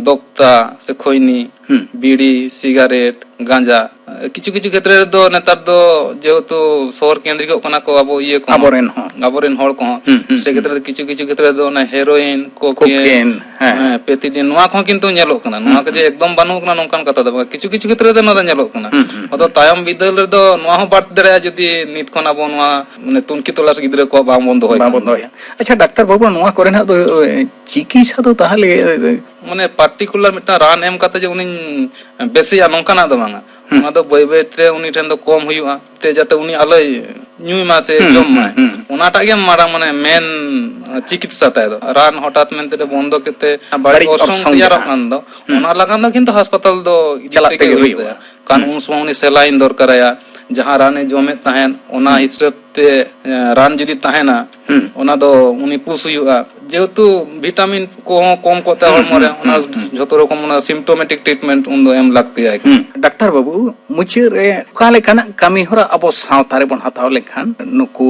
ᱫᱚᱠᱛᱟ ᱥᱮ ᱠᱷᱚᱭᱱᱤ, ᱦᱩᱸ᱾ ᱵᱤᱲᱤ, ᱥᱤᱜᱟᱨᱮᱴ, ᱜᱟᱸᱡᱟ, ᱠᱤᱪᱷᱩ ᱠᱤᱪᱷᱩ ᱠᱷᱮᱛᱨᱮ ᱨᱮᱫᱚ ᱱᱮᱛᱟᱨ ᱫᱚ ᱡᱮᱦᱮᱛᱩ ᱥᱚᱦᱚᱨ ᱠᱮᱱᱫᱨᱤᱠᱚᱜ ᱠᱟᱱᱟ ᱠᱚ ᱟᱵᱚ ᱤᱭᱟᱹ ᱠᱚᱦᱚᱸ, ᱟᱵᱚᱨᱮᱱ ᱦᱚᱸ᱾ ᱟᱵᱚᱨᱮᱱ ᱦᱚᱲ ᱠᱚᱦᱚᱸ, ᱦᱩᱸ, ᱦᱩᱸ, ᱥᱮ ᱦᱩᱸ᱾ ᱠᱷᱮᱛᱨᱮ ᱫᱚ ᱠᱤᱪᱷᱩ ᱠᱤᱪᱷᱩ ᱠᱷᱮᱛᱨᱮ ᱫᱚ ᱚᱱᱟ ᱦᱮᱨᱳᱭᱤᱱ, ᱠᱳᱠᱮᱱ, ᱠᱳᱠᱮᱱ, ᱦᱮᱸ᱾ ᱦᱮᱸ, ᱯᱮᱛᱤᱰᱤᱱ, ᱱᱚᱣᱟ ᱠᱚᱦᱚᱸ ᱠᱤᱱᱛᱩ ᱧᱮᱞᱚᱜ ᱠᱟᱱᱟ᱾ ᱦᱩᱸ, ᱱᱚᱣᱟ ᱠᱚ ᱡᱮ ᱦᱩᱸ᱾ ᱮᱠᱫᱚᱢ ᱵᱟᱹᱱᱩᱜ ᱠᱟᱱᱟ ᱱᱚᱝᱠᱟᱱ ᱠᱟᱛᱷᱟ ᱫᱚ ᱵᱟᱝ, ᱠᱤᱪᱷᱩ ᱠᱤᱪᱷᱩ ᱠᱷᱮᱛᱨᱮ ᱫᱚ ᱱᱚᱣᱟ ᱫᱚ ᱧᱮᱞᱚᱜ ᱠᱟᱱᱟ᱾ ᱦᱩᱸ, ᱦᱩᱸ, ᱦᱩᱸ᱾ ᱟᱫᱚ ᱛᱟᱭᱚᱢ ᱵᱤᱫᱟᱹᱞ ᱨᱮᱫᱚ ᱱᱚᱣᱟ ᱦᱚᱸ ᱵᱟᱹᱲᱛᱤ ᱫᱟᱲᱮᱭᱟᱜᱼᱟ ᱡᱩᱫᱤ ᱱᱤᱛ ᱠᱷᱚᱱ ᱟᱵᱚ ᱱᱚᱣᱟ ᱢᱟᱱᱮ ᱛᱩᱱᱠᱷᱤ ᱛᱚᱞᱟᱥ ᱜᱤᱫᱽᱨᱟᱹ ᱠᱚᱣᱟᱜ ᱵᱟᱝ ᱵᱚᱱ ᱫᱚᱦᱚᱭ ᱵᱟᱝ ᱠᱷᱟᱱ᱾ ᱵᱚᱱ ᱫᱚᱦᱚᱭᱟ᱾ ᱟᱪᱪᱷᱟ ᱰᱟᱠᱛᱟᱨ ᱵᱟᱹᱵᱩ, ᱱᱚᱣᱟ ᱠᱚᱨᱮᱱᱟᱜ ᱫᱚ, ᱮ, ᱪᱤᱠᱤᱛᱥᱟ ᱫᱚ ᱛᱟᱦᱚᱞᱮ, ᱮ, ᱢᱟᱱᱮ ᱯᱟᱨᱴᱤᱠᱩᱞᱟᱨ ᱢᱤᱫᱴᱟᱝ ᱨᱟᱱ ᱮᱢ ᱠᱟᱛᱮ ᱡᱮ ᱩᱱᱤᱧ ᱵᱮᱥᱮᱭᱟ ᱱᱚᱝᱠᱟᱱᱟᱜ ᱫᱚ ᱵᱟᱝᱟ᱾ ᱦᱩᱸ᱾ ᱚᱱᱟ ᱫᱚ ᱵᱟᱹᱭ ᱵᱟᱹᱭ ᱛᱮ ᱩᱱᱤ ᱴᱷᱮᱱ ᱫᱚ ᱠᱚᱢ ᱦᱩᱭᱩᱜᱼᱟ, ᱛᱮ ᱡᱟᱛᱮ ᱩᱱᱤ ᱟᱞᱚᱭ ᱧᱩᱭ ᱢᱟ ᱥᱮ ᱦᱩᱸ, ᱡᱚᱢ ᱦᱩᱸ, ᱢᱟᱭ᱾ ᱦᱩᱸ᱾ ᱚᱱᱟᱴᱟᱜ ᱜᱮ ᱢᱟᱨᱟᱝ ᱢᱟᱱᱮ ᱢᱮᱱ ᱪᱤᱠᱤᱛᱥᱟ ᱛᱟᱭ ᱫᱚ᱾ ᱨᱟᱱ ᱦᱚᱴᱟᱛ ᱢᱮᱱᱛᱮ ᱵᱚᱱᱫᱚ ᱠᱟᱛᱮ ᱵᱟᱹᱲᱤᱡ ᱵᱟᱹᱲᱤᱡ ᱚᱨᱥᱚᱝ ᱚᱨᱥᱚᱝ ᱛᱮᱭᱟᱨᱚᱜ ᱡᱟᱦᱟᱸ᱾ ᱠᱟᱱ ᱫᱚ, ᱦᱩᱸ᱾ ᱚᱱᱟ ᱞᱟᱜᱟᱱ ᱫᱚ ᱠᱤᱱᱛᱩ ᱦᱟᱥᱯᱟᱛᱟᱞ ᱫᱚ ᱤᱫᱤ ᱪᱟᱞᱟᱜ ᱛᱮᱜᱮ ᱛᱮᱜᱮ ᱦᱩᱭᱩᱜ ᱦᱩᱭᱩᱜᱼᱟ᱾ ᱛᱟᱭᱟ᱾ ᱠᱟᱨᱚᱱ ᱦᱩᱸ᱾ ᱩᱱ ᱥᱚᱢᱚᱭ ᱩᱱᱤ ᱥᱮᱞᱟᱭᱤᱱ ᱫᱚᱨᱠᱟᱨᱟᱭᱟ, ᱡᱟᱦᱟᱸ ᱨᱟᱱᱮ ᱡᱚᱢᱮᱫ ᱛᱟᱦᱮᱸᱫ ᱚᱱᱟ ᱦᱩᱸ᱾ ᱦᱤᱥᱟᱹᱵ ᱛᱮ, ᱮ, ᱨᱟᱱ ᱡᱩᱫᱤ ᱛᱟᱦᱮᱱᱟ, ᱦᱩᱸ᱾ ᱚᱱᱟ ᱫᱚ ᱩᱱᱤ ᱯᱩᱥ ᱦᱩᱭᱩᱜᱼᱟ᱾ ᱡᱮᱦᱮᱛᱩ ᱵᱷᱤᱴᱟᱢᱤᱱ ᱠᱚᱦᱚᱸ ᱠᱚᱢ ᱠᱚᱜ ᱛᱟᱭᱟ ᱦᱩᱸ, ᱦᱚᱲᱢᱚ ᱨᱮ, ᱦᱩᱸ, ᱚᱱᱟ ᱦᱩᱸ, ᱦᱩᱸ᱾ ᱡᱷᱚᱛᱚ ᱨᱚᱠᱚᱢ ᱚᱱᱟ symptomatic treatment ᱩᱱ ᱫᱚ ᱮᱢ ᱞᱟᱹᱠᱛᱤᱭᱟᱭ ᱠᱟᱱᱟ᱾ ᱦᱩᱸ᱾ ᱰᱟᱠᱛᱟᱨ ᱵᱟᱹᱵᱩ, ᱢᱩᱪᱟᱹᱫ ᱨᱮ ᱚᱠᱟ ᱞᱮᱠᱟᱱᱟᱜ ᱠᱟᱹᱢᱤ ᱦᱚᱨᱟ ᱟᱵᱚ ᱥᱟᱶᱛᱟ ᱨᱮᱵᱚᱱ ᱦᱟᱛᱟᱣ ᱞᱮᱠᱷᱟᱱ ᱱᱩᱠᱩ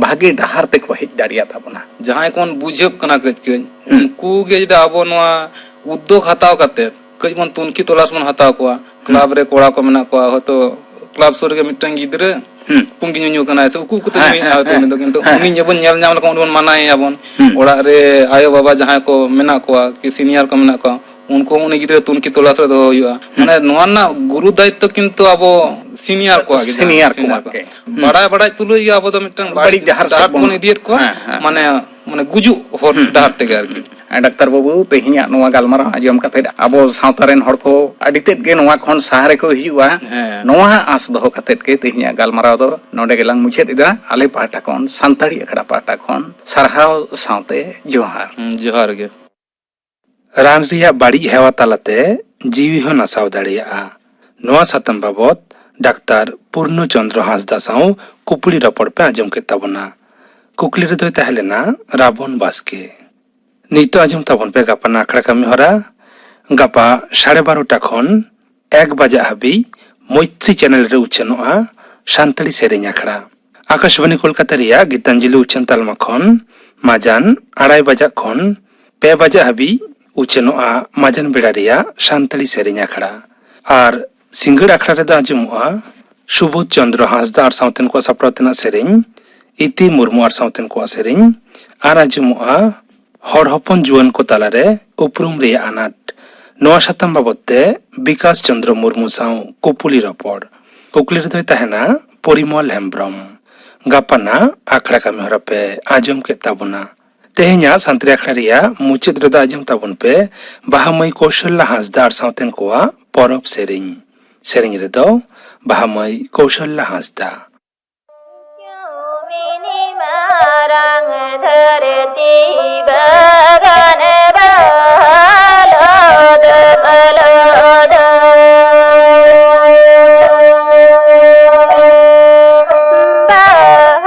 ᱵᱷᱟᱜᱮ ᱰᱟᱦᱟᱨ ᱛᱮᱠᱚ ᱦᱮᱡ ᱫᱟᱲᱮᱭᱟᱜ ᱛᱟᱵᱚᱱᱟ? ᱡᱟᱦᱟᱸᱭ ᱠᱚᱵᱚᱱ ᱵᱩᱡᱷᱟᱹᱜ ᱠᱟᱱᱟ ᱠᱟᱹᱡ ᱠᱟᱹᱡ, ᱦᱩᱸ᱾ ᱩᱱᱠᱩ ᱜᱮ ᱡᱩᱫᱤ ᱟᱵᱚ ᱱᱚᱣᱟ ᱩᱫᱽᱫᱳᱜᱽ ᱦᱟᱛᱟᱣ ᱠᱟᱛᱮ ᱠᱟᱹᱡ ᱵᱚᱱ ᱛᱩᱱᱠᱷᱤ ᱛᱚᱞᱟᱥ ᱵᱚᱱ ᱦᱟᱛᱟᱣ ᱠᱚᱣᱟ᱾ ᱦᱩᱸ᱾ ᱠᱞᱟᱵᱽ ᱨᱮ ᱠᱚᱲᱟ ᱠᱚ ᱢᱮᱱᱟᱜ ᱠᱚᱣᱟ, ᱦᱚᱭᱛᱳ ᱠᱞᱟᱵᱽ ᱥᱩᱨ ᱨᱮᱜᱮ ᱢᱤᱫᱴᱟᱝ ᱜᱤᱫᱽᱨᱟᱹ ᱦᱩᱸ᱾ ᱯᱩᱸᱜᱤ ᱧᱩᱧᱩ ᱠᱟᱱᱟᱭ ᱥᱮ ᱩᱠᱩ ᱩᱠᱩᱛᱮ ᱦᱮᱸ, ᱧᱩᱭᱮᱫᱼᱟ ᱦᱮᱸ, ᱦᱚᱭᱛᱳ ᱦᱮᱸ, ᱩᱱᱤ ᱫᱚ, ᱠᱤᱱᱛᱩ ᱦᱮᱸ, ᱩᱱᱤ ᱦᱮᱸ᱾ ᱧᱮᱞ ᱵᱚᱱ ᱧᱮᱞ ᱧᱟᱢ ᱞᱮᱠᱷᱟᱱ ᱩᱱᱤ ᱵᱚᱱ ᱢᱟᱱᱟᱭᱮᱭᱟ ᱵᱚᱱ᱾ ᱦᱩᱸ᱾ ᱚᱲᱟᱜ ᱨᱮ ᱟᱭᱳ ᱵᱟᱵᱟ ᱡᱟᱦᱟᱸᱭ ᱠᱚ ᱢᱮᱱᱟᱜ ᱠᱚᱣᱟ ᱠᱤ ᱥᱤᱱᱤᱭᱟᱨ ᱠᱚ ᱢᱮᱱᱟᱜ ᱠᱚᱣᱟ, ᱩᱱᱠᱩ ᱦᱚᱸ ᱩᱱᱤ ᱜᱤᱫᱽᱨᱟᱹ ᱛᱩᱱᱠᱷᱤ ᱛᱚᱞᱟᱥ ᱨᱮ ᱫᱚᱦᱚ ᱦᱩᱭᱩᱜᱼᱟ᱾ ᱦᱩᱸ᱾ ᱢᱟᱱᱮ ᱱᱚᱣᱟ ᱨᱮᱱᱟᱜ ᱜᱩᱨᱩ ᱫᱟᱭᱤᱛᱛᱚ ᱠᱤᱱᱛᱩ ᱟᱵᱚ ᱥᱤᱱᱤᱭᱟᱨ ᱠᱚᱣᱟᱜ ᱜᱮ, ᱡᱟᱦᱟᱸ ᱥᱤᱱᱤᱭᱟᱨ ᱥᱤᱱᱤᱭᱟᱨ ᱠᱚᱣᱟᱜ ᱠᱚᱣᱟᱜ᱾ ᱜᱮ᱾ ᱦᱩᱸ᱾ ᱵᱟᱲᱟᱭ ᱵᱟᱲᱟᱭ ᱛᱩᱞᱩᱡ ᱜᱮ ᱟᱵᱚ ᱫᱚ ᱢᱤᱫᱴᱟᱝ ᱵᱟᱹᱲᱤᱡ ᱵᱟᱹᱲᱤᱡ ᱰᱟᱦᱟᱨ ᱰᱟᱦᱟᱨ ᱥᱮᱫ ᱵᱚᱱ ᱵᱚᱱ, ᱤᱫᱤᱭᱮᱫ ᱠᱚᱣᱟ᱾ ᱦᱮᱸ, ᱦᱮᱸ᱾ ᱢᱟᱱᱮ, ᱢᱟᱱᱮ ᱜᱩᱡᱩᱜ ᱦᱚᱨ ᱦᱩᱸ, ᱰᱟᱦᱟᱨ ᱦᱩᱸ, ᱛᱮᱜᱮ ᱦᱩᱸ, ᱟᱨᱠᱤ᱾ ᱦᱩᱸ᱾ ᱰᱟᱠᱛᱟᱨ ᱵᱟᱹᱵᱩ, ᱛᱮᱦᱮᱧᱟᱜ ᱱᱚᱣᱟ ᱜᱟᱞᱢᱟᱨᱟᱣ ᱟᱸᱡᱚᱢ ᱠᱟᱛᱮᱫ ᱟᱵᱚ ᱥᱟᱶᱛᱟ ᱨᱮᱱ ᱦᱚᱲ ᱠᱚ ᱟᱹᱰᱤ ᱛᱮᱫ ᱜᱮ ᱱᱚᱣᱟ ᱠᱷᱚᱱ ᱥᱟᱦᱟ ᱨᱮᱠᱚ ᱦᱤᱡᱩᱜᱼᱟ᱾ ᱦᱮᱸ᱾ ᱱᱚᱣᱟ ᱟᱸᱥ ᱫᱚᱦᱚ ᱠᱟᱛᱮᱫ ᱜᱮ ᱛᱮᱦᱮᱧᱟᱜ ᱜᱟᱞᱢᱟᱨᱟᱣ ᱫᱚ ᱱᱚᱰᱮ ᱜᱮᱞᱟᱝ ᱢᱩᱪᱟᱹᱫ ᱮᱫᱟ᱾ ᱟᱞᱮ ᱯᱟᱦᱴᱟ ᱠᱷᱚᱱ, ᱥᱟᱱᱛᱟᱲᱤ ᱟᱠᱷᱲᱟ ᱯᱟᱦᱴᱟ ᱠᱷᱚᱱ ᱥᱟᱨᱦᱟᱣ ᱥᱟᱶᱛᱮ ᱡᱚᱦᱟᱨ᱾ ᱦᱩᱸ, ᱡᱚᱦᱟᱨ ᱜᱮ᱾ ᱨᱟᱱ ᱨᱮᱭᱟᱜ ᱵᱟᱹᱲᱤᱡ ᱦᱮᱣᱟ ᱛᱟᱞᱟᱛᱮ ᱡᱤᱣᱤ ᱦᱚᱸ ᱱᱟᱥᱟᱣ ᱫᱟᱲᱮᱭᱟᱜᱼᱟ᱾ ᱱᱚᱣᱟ ᱥᱟᱛᱟᱢ ᱵᱟᱵᱚᱛ ᱰᱟᱠᱛᱟᱨ ᱯᱩᱨᱱᱚ ᱪᱚᱸᱫᱽᱨᱚ ᱦᱟᱸᱥᱫᱟ ᱥᱟᱶ ᱠᱩᱯᱲᱤ ᱨᱚᱯᱚᱲ ᱯᱮ ᱟᱸᱡᱚᱢ ᱠᱮᱫ ᱛᱟᱵᱚᱱᱟ᱾ ᱠᱩᱠᱞᱤ ᱨᱮᱫᱚᱭ ᱛᱟᱦᱮᱸ ᱞᱮᱱᱟ ᱨᱟᱵᱚᱱ ᱵᱟᱥᱠᱮ᱾ ᱱᱤᱛᱚᱜ ᱟᱸᱡᱚᱢ ᱛᱟᱵᱚᱱ ᱯᱮ ᱜᱟᱯᱟ ᱟᱠᱷᱲᱟ ᱠᱟᱹᱢᱤ ᱦᱚᱨᱟ᱾ ᱜᱟᱯᱟ ᱥᱟᱲᱮ ᱵᱟᱨᱚᱴᱟ ᱠᱷᱚᱱ ᱮᱠ ᱵᱟᱡᱟᱜ ᱦᱟᱹᱵᱤᱡ ᱢᱳᱭᱛᱨᱤ ᱪᱮᱱᱮᱞ ᱨᱮ ᱩᱪᱷᱟᱹᱱᱚᱜᱼᱟ ᱥᱟᱱᱛᱟᱲᱤ ᱥᱮᱨᱮᱧ ᱟᱠᱷᱲᱟ᱾ ᱟᱠᱟᱥᱵᱟᱱᱤ ᱠᱳᱞᱠᱟᱛᱟ ᱨᱮᱭᱟᱜ ᱜᱤᱛᱟᱧᱡᱚᱞᱤ ᱩᱪᱷᱟᱹᱱ ᱛᱟᱞᱢᱟ ᱠᱷᱚᱱ ᱢᱟᱡᱟᱱ ᱟᱲᱟᱭ ᱵᱟᱡᱟᱜ ᱠᱷᱚᱱ ᱯᱮ ᱵᱟᱡᱟᱜ ᱦᱟᱹᱵᱤᱡ ᱩᱪᱷᱟᱹᱱᱚᱜᱼᱟ ᱢᱟᱡᱟᱱ ᱵᱮᱲᱟ ᱨᱮᱭᱟᱜ ᱥᱟᱱᱛᱟᱲᱤ ᱥᱮᱨᱮᱧ ᱟᱠᱷᱲᱟ᱾ ᱟᱨ ᱥᱤᱸᱜᱟᱹᱲ ᱟᱠᱷᱲᱟ ᱨᱮᱫᱚ ᱟᱸᱡᱚᱢᱚᱜᱼᱟ ᱥᱩᱵᱳᱫᱷ ᱪᱚᱸᱫᱽᱨᱚ ᱦᱟᱸᱥᱫᱟ ᱟᱨ ᱥᱟᱶᱛᱮᱱ ᱠᱚᱣᱟᱜ ᱥᱟᱯᱲᱟᱣ ᱛᱮᱱᱟᱜ ᱥᱮᱨᱮᱧ, ᱤᱛᱤ ᱢᱩᱨᱢᱩ ᱟᱨ ᱥᱟᱶᱛᱮᱱ ᱠᱚᱣᱟᱜ ᱥᱮᱨᱮᱧ, ᱟᱨ ᱟᱸᱡᱚᱢᱚᱜᱼᱟ ᱦᱚᱲ ᱦᱚᱯᱚᱱ ᱡᱩᱣᱟᱹᱱ ᱠᱚ ᱛᱟᱞᱟᱨᱮ ᱩᱯᱨᱩᱢ ᱨᱮᱭᱟᱜ ᱟᱱᱟᱴ᱾ ᱱᱚᱣᱟ ᱥᱟᱛᱟᱢ ᱵᱟᱵᱚᱛ ᱛᱮ ᱵᱤᱠᱟᱥ ᱪᱚᱸᱫᱽᱨᱚ ᱢᱩᱨᱢᱩ ᱥᱟᱶ ᱠᱩᱯᱩᱞᱤ ᱨᱚᱯᱚᱲ᱾ ᱠᱩᱠᱞᱤ ᱨᱮᱫᱚᱭ ᱛᱟᱦᱮᱱᱟ ᱯᱚᱨᱤᱢᱚᱞ ᱦᱮᱢᱵᱽᱨᱚᱢ᱾ ᱜᱟᱯᱟᱱᱟᱜ ᱟᱠᱷᱲᱟ ᱠᱟᱹᱢᱤ ᱦᱚᱨᱟ ᱯᱮ ᱟᱸᱡᱚᱢ ᱠᱮᱫ ᱛᱟᱵᱚᱱᱟ᱾ ᱛᱮᱦᱮᱧᱟᱜ ᱥᱟᱱᱛᱟᱲᱤ ᱟᱠᱷᱲᱟ ᱨᱮᱭᱟᱜ ᱢᱩᱪᱟᱹᱫ ᱨᱮᱫᱚ ᱟᱸᱡᱚᱢ ᱛᱟᱵᱚᱱ ᱯᱮ ᱵᱟᱦᱟ ᱢᱟᱹᱭ ᱠᱳᱥᱚᱞᱞᱟ ᱦᱟᱸᱥᱫᱟ ᱟᱨ ᱥᱟᱶᱛᱮᱱ ᱠᱚᱣᱟᱜ ᱯᱚᱨᱚᱵᱽ ᱥᱮᱨᱮᱧ᱾ ᱥᱮᱨᱮᱧ ᱨᱮᱫᱚ ᱵᱟᱦᱟ ᱢᱟᱹᱭ ᱠᱳᱥᱚᱞᱞᱟ ᱦᱟᱸᱥᱫᱟ᱾ ᱢᱤᱱᱤ ᱢᱟᱨᱟᱝ ᱫᱷᱟᱹᱨᱛᱤ ᱵᱟᱜᱟᱱ ᱵᱟᱦᱟ ᱞᱚᱫᱚᱢ ᱞᱚᱫᱚᱢ᱾ ᱵᱟᱦᱟ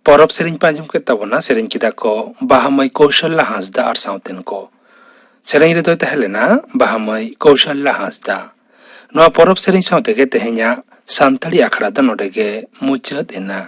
ᱯᱚᱨᱚᱵᱽ ᱥᱮᱨᱮᱧ ᱯᱮ ᱟᱸᱡᱚᱢ ᱠᱮᱫ ᱛᱟᱵᱚᱱᱟ, ᱥᱮᱨᱮᱧ ᱠᱮᱫᱟ ᱠᱚ ᱵᱟᱦᱟ ᱢᱟᱹᱭ ᱠᱳᱥᱟᱞᱞᱟ ᱦᱟᱸᱥᱫᱟ ᱟᱨ ᱥᱟᱶᱛᱮᱱ ᱠᱚ᱾ ᱥᱮᱨᱮᱧ ᱨᱮᱫᱚᱭ ᱛᱟᱦᱮᱸ ᱞᱮᱱᱟ ᱵᱟᱦᱟ ᱢᱟᱹᱭ ᱠᱳᱥᱟᱞᱞᱟ ᱦᱟᱸᱥᱫᱟ᱾ ᱱᱚᱣᱟ ᱯᱚᱨᱚᱵᱽ ᱥᱮᱨᱮᱧ ᱥᱟᱶ ᱛᱮᱜᱮ ᱛᱮᱦᱮᱧᱟᱜ ᱥᱟᱱᱛᱟᱲᱤ ᱟᱠᱷᱲᱟ ᱫᱚ ᱱᱚᱰᱮ ᱜᱮ ᱢᱩᱪᱟᱹᱫ ᱮᱱᱟ᱾